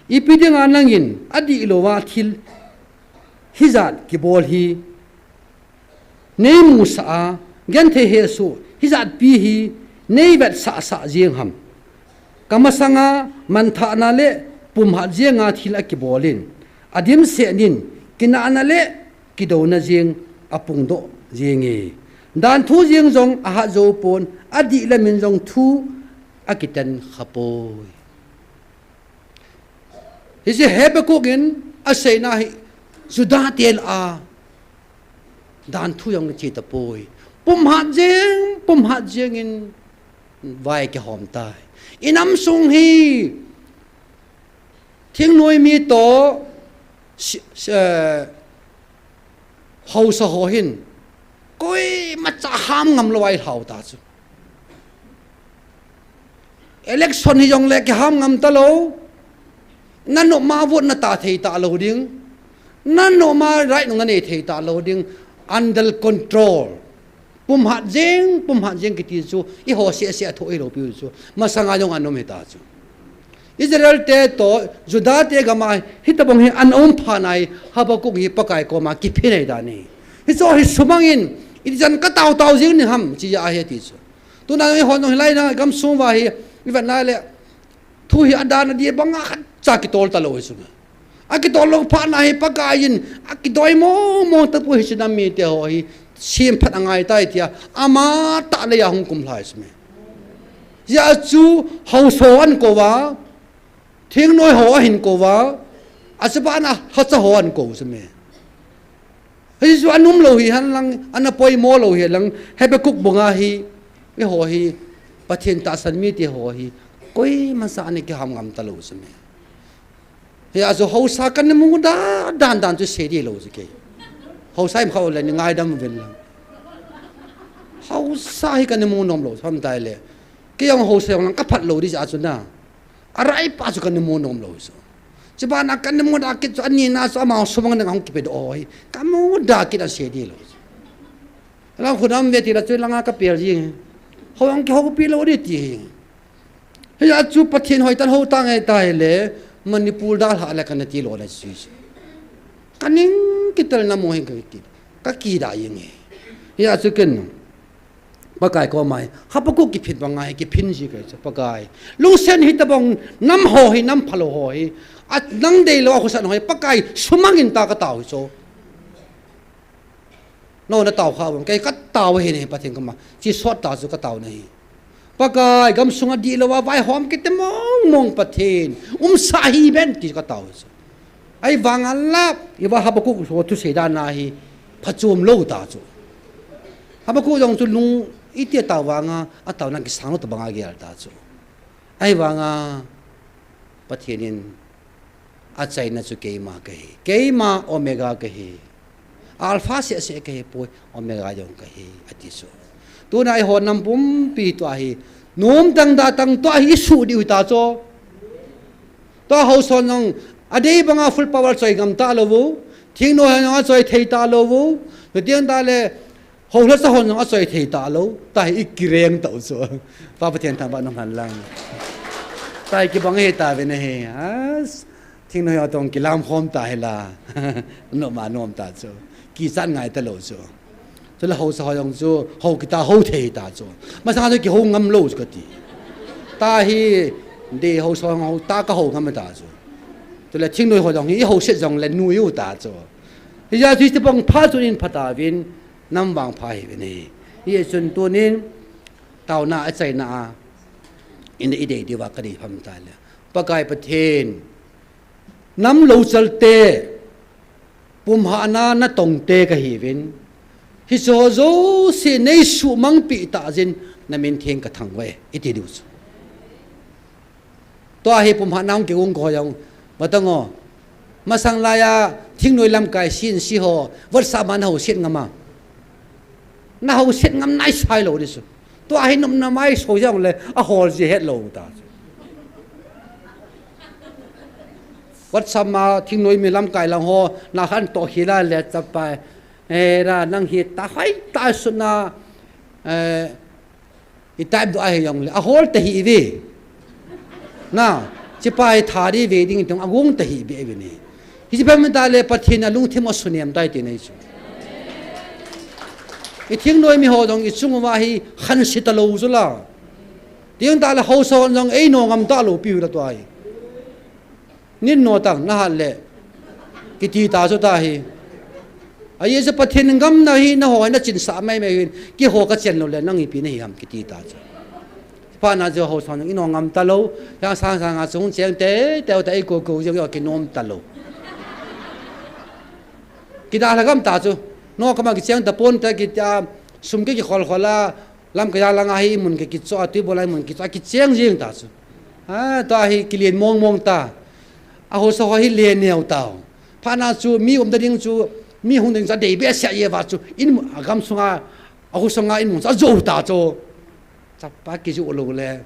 Ipi dinga nangin adih louva thil hijat kibol hi neimusah a, genthei hesoh hijat pi hi neivetsah sah jeng ham. Kamasanga manthahna le pumhat jenga thil akibol in, adimset in kinahna le kidouna jeng apungdoh jenge. Danthu jeng jong ahat jou pon, adih lam in jong thu akiten khapoi. Hiche Habakkuk in aseina hi Juda te lah a danthu jong ache tapoi. Pumhat jeng, pumhat jeng in vai kihom tai. Inam sung hi thingnoi mi toh si, si, eh, Haosa ho hin koima cha ham ngam lou a i lhau ta chu. Election hi jong le kiham ngam ta lou. Na nom a vote na ta thei ta lou ding. Na nom a right nung na nei thei ta lou ding. Under control. Pum hat jeng, pum hat jeng kiti chu, i ho seh seh a thoh hi lou piu chu. Masanga jong an um hi ta chu. Israel te toh, Juda te gam a, hitabang hi an um phat na hi, Habakkuk hi Pakai koma kiphin ahi dan ahi. Hichu hi sumang in, ichan ka tao tao jing ding ham, chi ahi ti chu. Tuna hi hon jong hilai na gam sung uva hi, i vet na le, thu hi adan a di banga khat cha kitol ta lou hi chu. A kitol lou phat na hi Pakai in, a kidoi mong mong tapoi hi chu nam mite ho hi, sem phat angai tai tia, ama tah le a hung kum lhai chu me. Hia chu haosa ho an kou va, thingnoi ho ahin kou va, a chu bana haosa ho an kou chu me. Hichu an um lou hi hen lang, ana poimo lou hi lang, Habakkuk bung a hi, eiho hi, Pathen tahsan mite ho hi, koima cha ana kiham ngam ta lou chu me. Hia chu haosa kana mu da, dan dan chu sei di lou chu kei. Haosa im kha le ni ngaidam uvin lang. Haosa hi kana mu nom lou, ham tai le. Kei jong haosa jong lang ka phat lou di cha chu na. A rai pa chu kana mu nom lou chu. Chu bana kana mu da kit chu ani na chu ama sumang na hung kipe do hi. Ka mu da kit a sei di lou chu. Lang khunam ve ti la chu langa ka pel jing. Ho ang kihoupi lou di ti hi. Hia chu Pathen hoi tan ho ta ngai ta hi le Manipur da lha le kana ti lou na chu. Ka ning kitel na mo hin ka ki. Ka ki da jing hi. Hia chu ken. Pakai koma hi, Habakkuk kiphin banga hi, kiphin ji kei chu, Pakai. Lungset hitabang nam ho hi, nam phalou ho hi. A nang deilou a khosan ho hi, Pakai sumang in ta ka tao hi chu. No na tao kha bang, kei ka tao hi ne, Pathen koma. Chi sot ta chu ka tao na hi. Pakai, gam sunga dihlou a vaihom kiti mong mong Pathen. Umsa hi ben ti ka tao hi chu. Ahivanga la, iva Habakkuk ho thusei dan a hi, phachom lou ta chu. Habakkuk jong chu lung iti a tao vanga, a taona kisang lou tabang a gel ta chu. Ahivanga, Pathen in, achaina chu keima kahi. Keima Omega kahi. Alpha seh seh kahi poi, Omega jong kahi, ati chu. Tuna eiho nam pumpi tua hi, nom tang da tang tua hi i suh diu hi ta chu. Tua haosa ho jong, adei banga full power choi ngam ta lou u. Thingnoi ho jong achoi thei ta lou u. Chutiang ta le, haosa ho jong achoi thei ta lou. Ta hi i kireng ta u chu. Pa Pathen thangvah in um hen lang. Ta hi kibang hi ta ve na hi. As, thingnoi ho toh kilam khom ta hi la. Nom a nom ta chu. Kichat ngai ta lou chu. Chule haosa ho jong chu, ho kita ho thei ta chu. Masang chu kihou ngam lou chu kati. Ta hi, dei haosa ho ta ka hou ngam ta chu. Chule thingnoi ho jong hi, i hou set jong le nui u ta chu. Hijeh chun hitabang pha chu in pha ta vin, nam vangpha hi vin hi. Hijeh chun tunin, taona achaina a, in i dei diu va ka dei pham ta le. Pakai Pathen, nam louchal te, pumhatna natong te kahi uvin. Hiche ho jouse nei suhmang pi ta jin na min theng ka thangvah e, i ti diu chu. Tua hi pumhatna hung kigon ko jong. Vatang o. Masang laiya thingnoi lamkai C N C ho. Vat sa ma na ho siat ngam a. Na ho siat ngam nai sai lou di chu. Tua hi nom na mai so jong le a hol ji het lou ta. WhatsApp ma thingnoi mi lamkai lang ho, na khan to hi la le chapa. Eh, ra nang hi ta hai ta suna, eh, i type do a hi jong le, a hol ta hi ve. Na, chapa hi tha di ve ding tong a gung ta hi ve ve ni. Hi chi pha mi ta le Pathen a lungthim a sunem tai ti nei chu. I thingnoi mi ho jong i chung uva hi khan si ta lou chu la. Tiang ta le haosa hon jong ei no ngam ta lou pi u la tua hi. Nin no tang na hat le. Kiti ta chu ta hi. A ye chu Pathen gam na hi na ho na chin sa mai mai hin. Ki ho ka chen lou le nang ipi na hi ham kiti ta chu. Pha na chu haosa hon jong i no ngam ta lou. Yang sang sang a chung cheng te te ta ei ko ko jong yo ki nom ta lou. Ki da la gam ta chu. No ka ma ki cheng ta pon ta ki ta sum ki ki khol khol a. Lamkai a lang a hi mun ki kicho a, tui bol a mun kicho a, kicheng jing ta chu. A, tua hi kilen mong mong ta. A haosa ho hi len neo ta. Pha na chu mi um ta ding chu Mi hung ding chu adei behseh jeh uva chu, in, agam sunga, akhosung a in mun chu ajou ta chu. Chapa kijou lou le,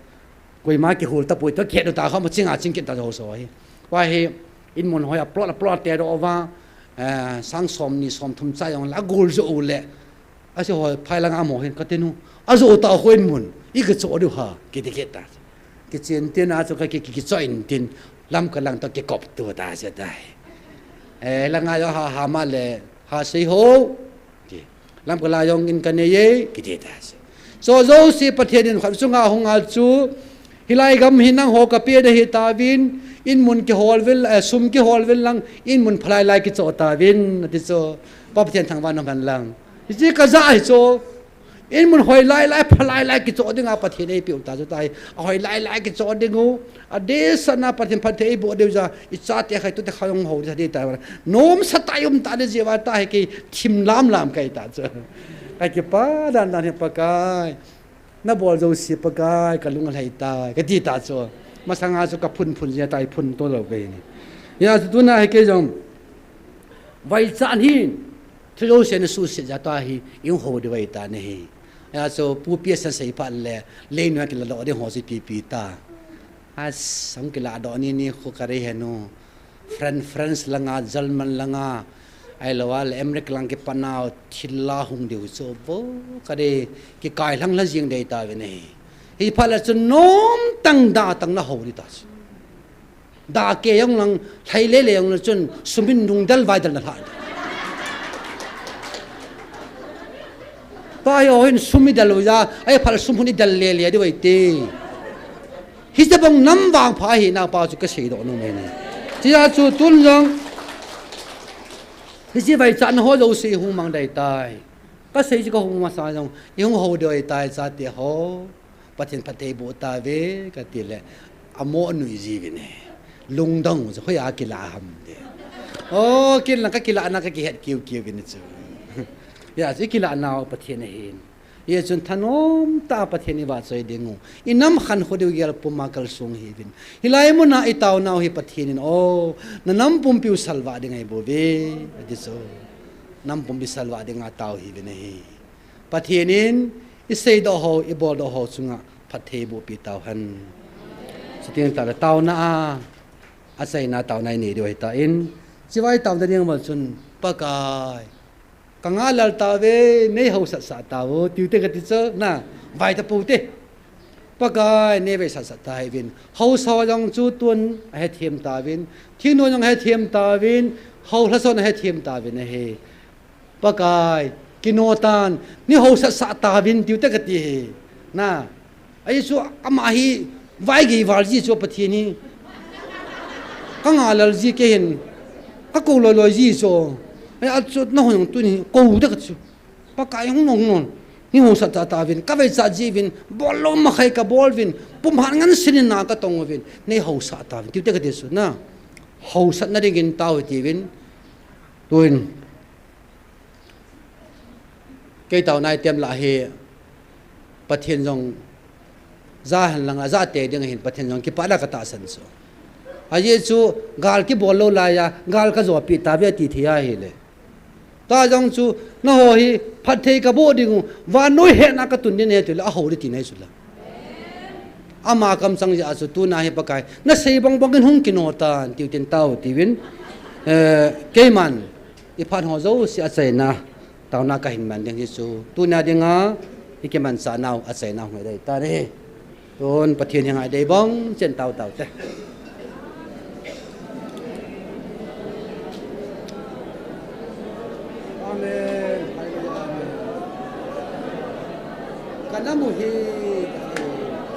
koima kihol tapoi, tua kihet u ta kha, machinga chingkit ta jou so hi. Tua hi, in mun hoi a plot, a plot te doh uva, eh, sang som ni som thum cha jong le, agol jou le. Achu hoi, phai langa amaho hin, ka tinu, ajou ta khu in mun, i kichoh diu ham, kiti kit ta. Kichen tin a chu ka ki, ki, kichoh in tin, Lamka lang toh kikop tu ta chu tai. Eh, langa jong ha, ha ma le, ha sei ho. Ti. Lamka la jong in ka nei e, kiti ta chu. Chu jouse Pathen in khat chunga hung a chu, hilai gam hi nangho ka pe na hi tauvin, in mun kihol uvin, eh, sum kihol uvin lang, in mun phalai lai kichoh tauvin, ati chu. Pa Pathen thangvah in um hen lang. Hiche ka ja hi chu. In mun hoi lai lai, phalai lai kichoh dinga Pathen eipeh u ta chu tai. Ahoi lai lai kichoh ding u. Adehset na Pathen phatthei eiboh diu jeh a, i chate khat tute khat hung hou ding tai. Nomsa tah i um ta ding jeh uva ta hi kei thim lam lam kahi ta chu. Ka kipa dan dan hi Pakai. Na bol jouse Pakai, ka lung alhai tai. Kati ta chu. Masanga chu ka phun phun jeh tai, phun to lou kahi ni. Hijeh chun tuna hi kei jong. Vaichat hin. Thu jouse na suhset jeh a tua hi, i hung hou diu ahi ta nahi. Hijeh chun Pu P S in asei phat le, leinoi a kiladoh ding ho chu ipi ipi ta. As, hung kiladoh ni ni khu ka rei henu. Fran-, France langa, German langa, ahilou a le America lang kipat nau, thil la hung diu chu, vo, ka rei, kikai lhang lha jing dei tauvin ahi. Hi phat le chun nomtang datang na hou ding ta chu. Dah kei jong lang, lhai lele jong lang chun, sum in nung del vai del na lha. Tua hi ho hin sum i del u jeh a, ahiphat le sum hun i del lele diu ahi ti. Hiche bang nam vangpha ahi nau pa chu ka seidoh nom e ni. Hijeh chun tun jong, hiche vaichatna ho jouse i hung mang dei tai. Ka sei chu ka hung masa jong, i hung hou diu ahi tai chate ho. Pathen phatthei boh tauve, kati le, amo nui jiuvin e. Lungdong u chu, hoiya kilah ham ti. O, ken lang ka kilahna ka kihet kiu kiu vin chu. Hijeh chun i kilah nau Pathen ahin. Hijeh chun thanom tah a Pathen i vahchoi ding u. I nam khankho diu gel puma kalsong hiuvin. Hilai muna i taonau hi Pathen in, o, na nam pumpi u salvah ding ahi bouve, ati chu. Nam pumpi salvah dinga tao hiuvin ahi. Pathen in i seidoh ho, i boldoh ho chunga phatthei bohpi tauhen. Chuteng tahle taona a, achaina taona i nei diu ahitan, chivai taona ding val chun, Pakai, ka ngalal tauve, nei hausat sah tau, tiu te kati chu, na, vai tapou te. Pakai, nei vaisat sah tauvin, haosa jong chu tun ahethem tauvin, thingnoi jong ahethem tauvin, hao lhason ahethem tauvin ahi. Pakai, kino tan, nei hausat sah tauvin tiu te kati hi. Na, ahi chu ama hi vaigei val ji chu Pathen hi. Ka ngalal ji kei hin, ka kou loi loi ji chu. Ahi a chu nahon jong tuni kou te kati chu. Pakai hung non, hung non. Nei hausat sah tauvin, ka vaichat jiuvin, bol lou makhai ka bol uvin, pumhat ngansen in na ka tong uvin, nei hausat tauvin, tiu te kati chu na. Hausatna dingin tao hitiuvin, tun. Kei taona item lah hi, Pathen jong, ja hen lang, aja tei ding ahin Pathen jong, kipah a ka tahsan chu. Ajeh chu, gal kibol lou laiya, gal ka jopi tauve ti thei ahile. Tua jong chu, nangho hi, phatthei ka boh ding u, vannoi hetna ka tun ding ahi tile, ahou ding tina ahi chu la. Ama kamchang jeh a chu tuna hi Pakai, nasei bang bang in hung kino tan, tiu tin tao, tiuvin, eh, keiman, i phat ho jouse achaina, taona kahin man ding hi chu, tuna dinga, i kimanchah nau, achaina hung dei tan ahi. Tun Pathen henga i dei bang, chen tao tao te. Amen. Hallelujah. Amen. Ka nam u hi,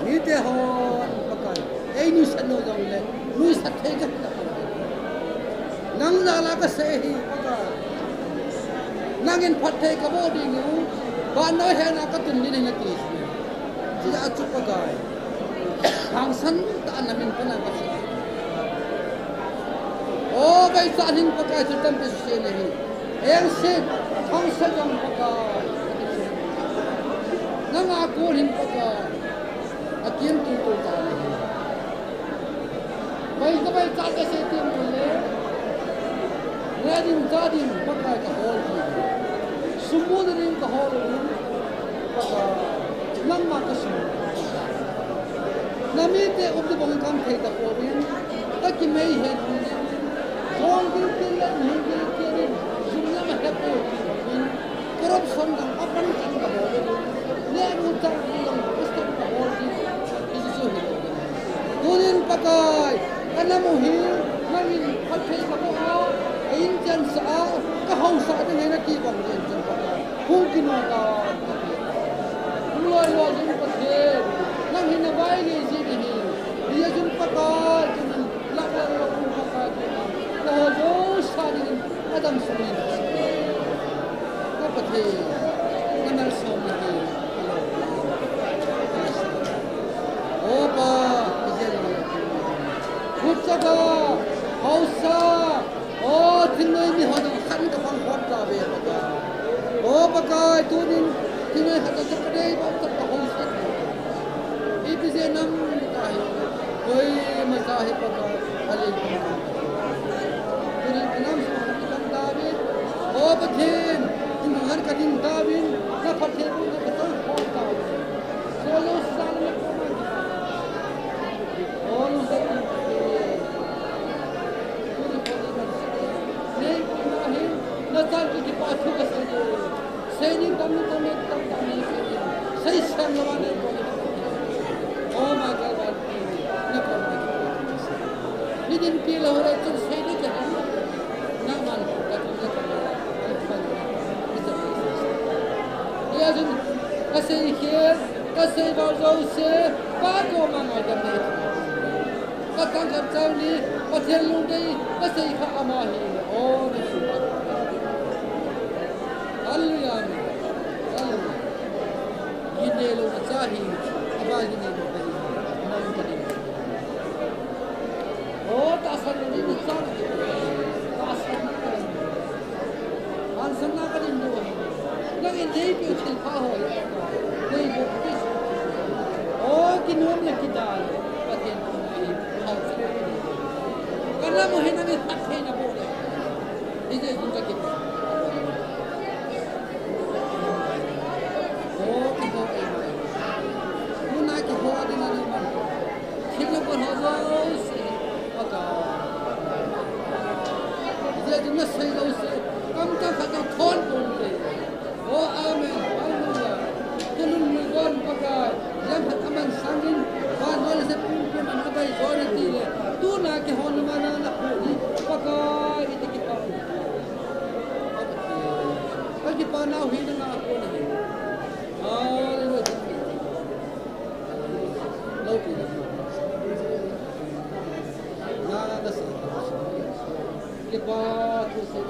mite hon Pakai, ei nuisat nau jong le, nuisat thei ka hi. Nang jal a ka sei hi Pakai. Nangin phatthei ka boh ding u, vannoi hetna ka tun ding ahi nati. Hijeh a chu Pakai. Hangsan tah a na min pan a ka sei. O, vaichat hin Pakai thil tampi suse nahi. Engse, hangsan jong Pakai. Nanga kon hin Pakai. Akim tu tu ta nahi. Vai ka vaichat ka sei ti mo le. Din, ja din, Pakai ka hol din. Sum muna din ka hol din. Pakai, nangma ka sum. Na mite um di bang kam thei ta pouvin. Ka kimei hen din. Hol din tin le, hol din tin le. Sum na ma he pouvin. Corruption dang apan kan ka hol din. Le nu chang din dang Christian ka hol din. Jesu hi. Tunin Pakai, ka nam u hi, nangin phatthei ka boh a, ka inchen sah a, ka hausah ding hi na kibang ding chun Pakai. Hung kinu ta, hung loi loi ding Pathen, nang hi na vai ngei ji ding hi, hi a jun Pakai, tunin lak lak lak hung Pakai, tunin, na ho jo sa ding, Adam sung in. Ka Pathen, ka malsom na hi, ka lo. O Pa, ka jel na. Khut chaka, hausa, o thingnoi mi ho dang khan ka pang khom ta ve Pakai. O Pakai, tunin, thingnoi khat ka dei bang ka hausa. Ipi jeh nam ta hi. Koima cha hi Pakai, a lei. Tunin ka nam sung khat ka ding tauvin. O Pathen, in han ka ding tauvin. Na phatthei bu na ka tang khom tauvin. Solo sa na ko ma. O lu sa. Tunin ko na sa. Nei ko na hin. Na chan ki pa thu ka sa. Seining tam ni tam ni tam tam ni seining. Seisang na wane ko ni. O ma ka wan ti ni. Na ko ma ki. Ni din pi la ho le chun seining ka hin. Na man ka tu na ka ma. Ni sa ni sa. Ya jun ka sei khel, ka sei bal jo se, Pa ko ma ngai dam nei. Ka tang ka chang ni, Pathen lungdei, ka sei kha ama hi. O ni. Hallelujah, amen. Hallelujah. Gin neilou na cha hi, aba gin neilou ka hi, nang ka ding. O, tahsan ni ni cha, tahsan ni. Tahsan na ka ding lou. Nang in nei pe thil pha ho. Nei lou pe. O, kinom le kidal. Pathen ko ni, hausa. Ka nam u hi nang in phatthei na bol. Hijeh chun ka kipah. O, kiho e. Tuna kiho ding a ni man. Thil na bol ho jouse. Pakai. Hijeh chun na sei jouse. Kam ta khat ka khon pon te. O, amen. Hallelujah. Tulun mun gon Pakai. Lam khat aman sangin. Van hol se pum pum an abai gon ti le. Tuna kiho na mana na pu ni. Pakai. Iti kipa. Ka kipa nau hi na nga ko na hi. Hallelujah. Lo pi na. Na na sa. Kipa tu se.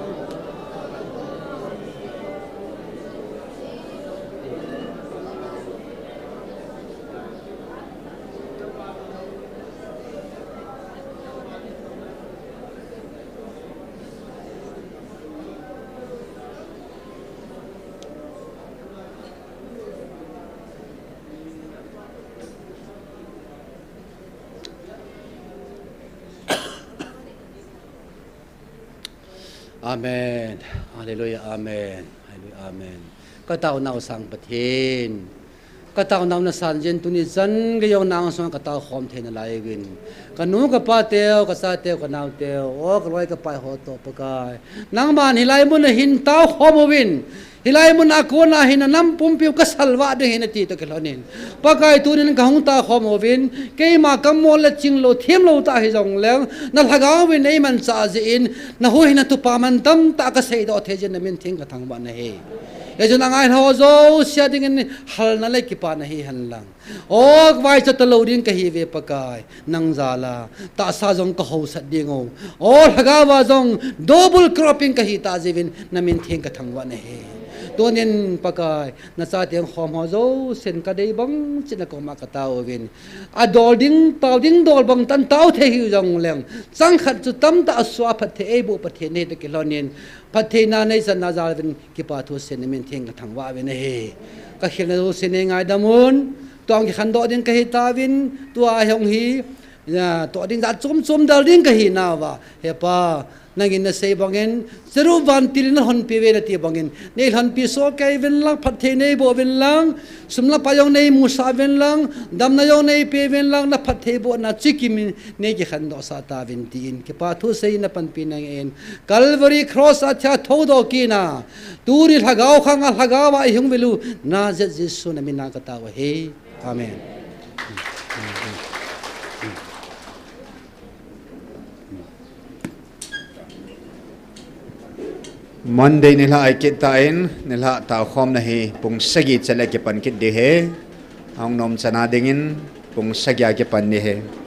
Amen. Hallelujah. Amen. Hallelujah. Amen. Ka taonau sang Pathen. Ka taonau na san jin tuni chan ka jong nang sung ka tao khom thei na lai vin. Ka nu ka pa teu, ka cha teu, ka nau teu. O ka loi ka pai ho to Pakai. Nangman hilai mun a hin tao khom uvin. Hilai mun a kona hin a nam pumpiu ka salvah ding hin ati to kilhonin. Pakai tunin ka hung tao khom uvin. Keima ka mol le ching lou, thiam lou ta hi jong leng. Na lhagao vin ei man cha jin. Na hu hin a tupa man tam ta ka sei do thei jin na min theng ka thangvah na hi. Hijeh chun a ngai ho jouse a dingin hal na le kipa na hi hen lang. O, vaicha talou ding ka hi ve Pakai, nang jal a, tahsa jong ka hausat ding o. O, lhagao a jong double cropping ka hi ta jeh uvin, na min theng ka thangvah na hi. Tunin Pakai, na chate hung khom ho jousen ka dei bang chin na koma ka tao uvin. A dol ding, tao ding dol bang tan tao thei hi jong leng. Chang khat chu tam ta a sua phatthei ei bu Pathen nei ta kilhonin. Phattheina nei chan na jal uvin. Kipa thu sen na min theng ka thangvah ve na hi. Ka khel na jouse nei ngaidam un. Tua hung kikhen doh ding ka hi tauvin. Tua hi hung hi. Ya, toh ding jat chom chom dal ding kahi nauva. He Pa, nangin nasei bangin, Jeru vantil in nalhonpi uve nati bangin. Neilhonpi soh kei uvin lang, phatthei neiboh uvin lang, sum le pai jong neimusah uvin lang, damna jong neipeh uvin lang, naphattheibohna chikimin neikikhendoh sah tauvin tin. Kipa thu seiyin napanpi nangin. Calvary cross a thia thoudoh kit na. Tuni lhagao khang a lhagao a ihung uvin u. Nazareth Jesu namin a katao ahi. Amen. Monday nilhah a ikit tan, nilhah taokhomna hi pung sagi chale kipan kit ding ahi. Ahung nom chana dingin pung sagi a kipan ding ahi.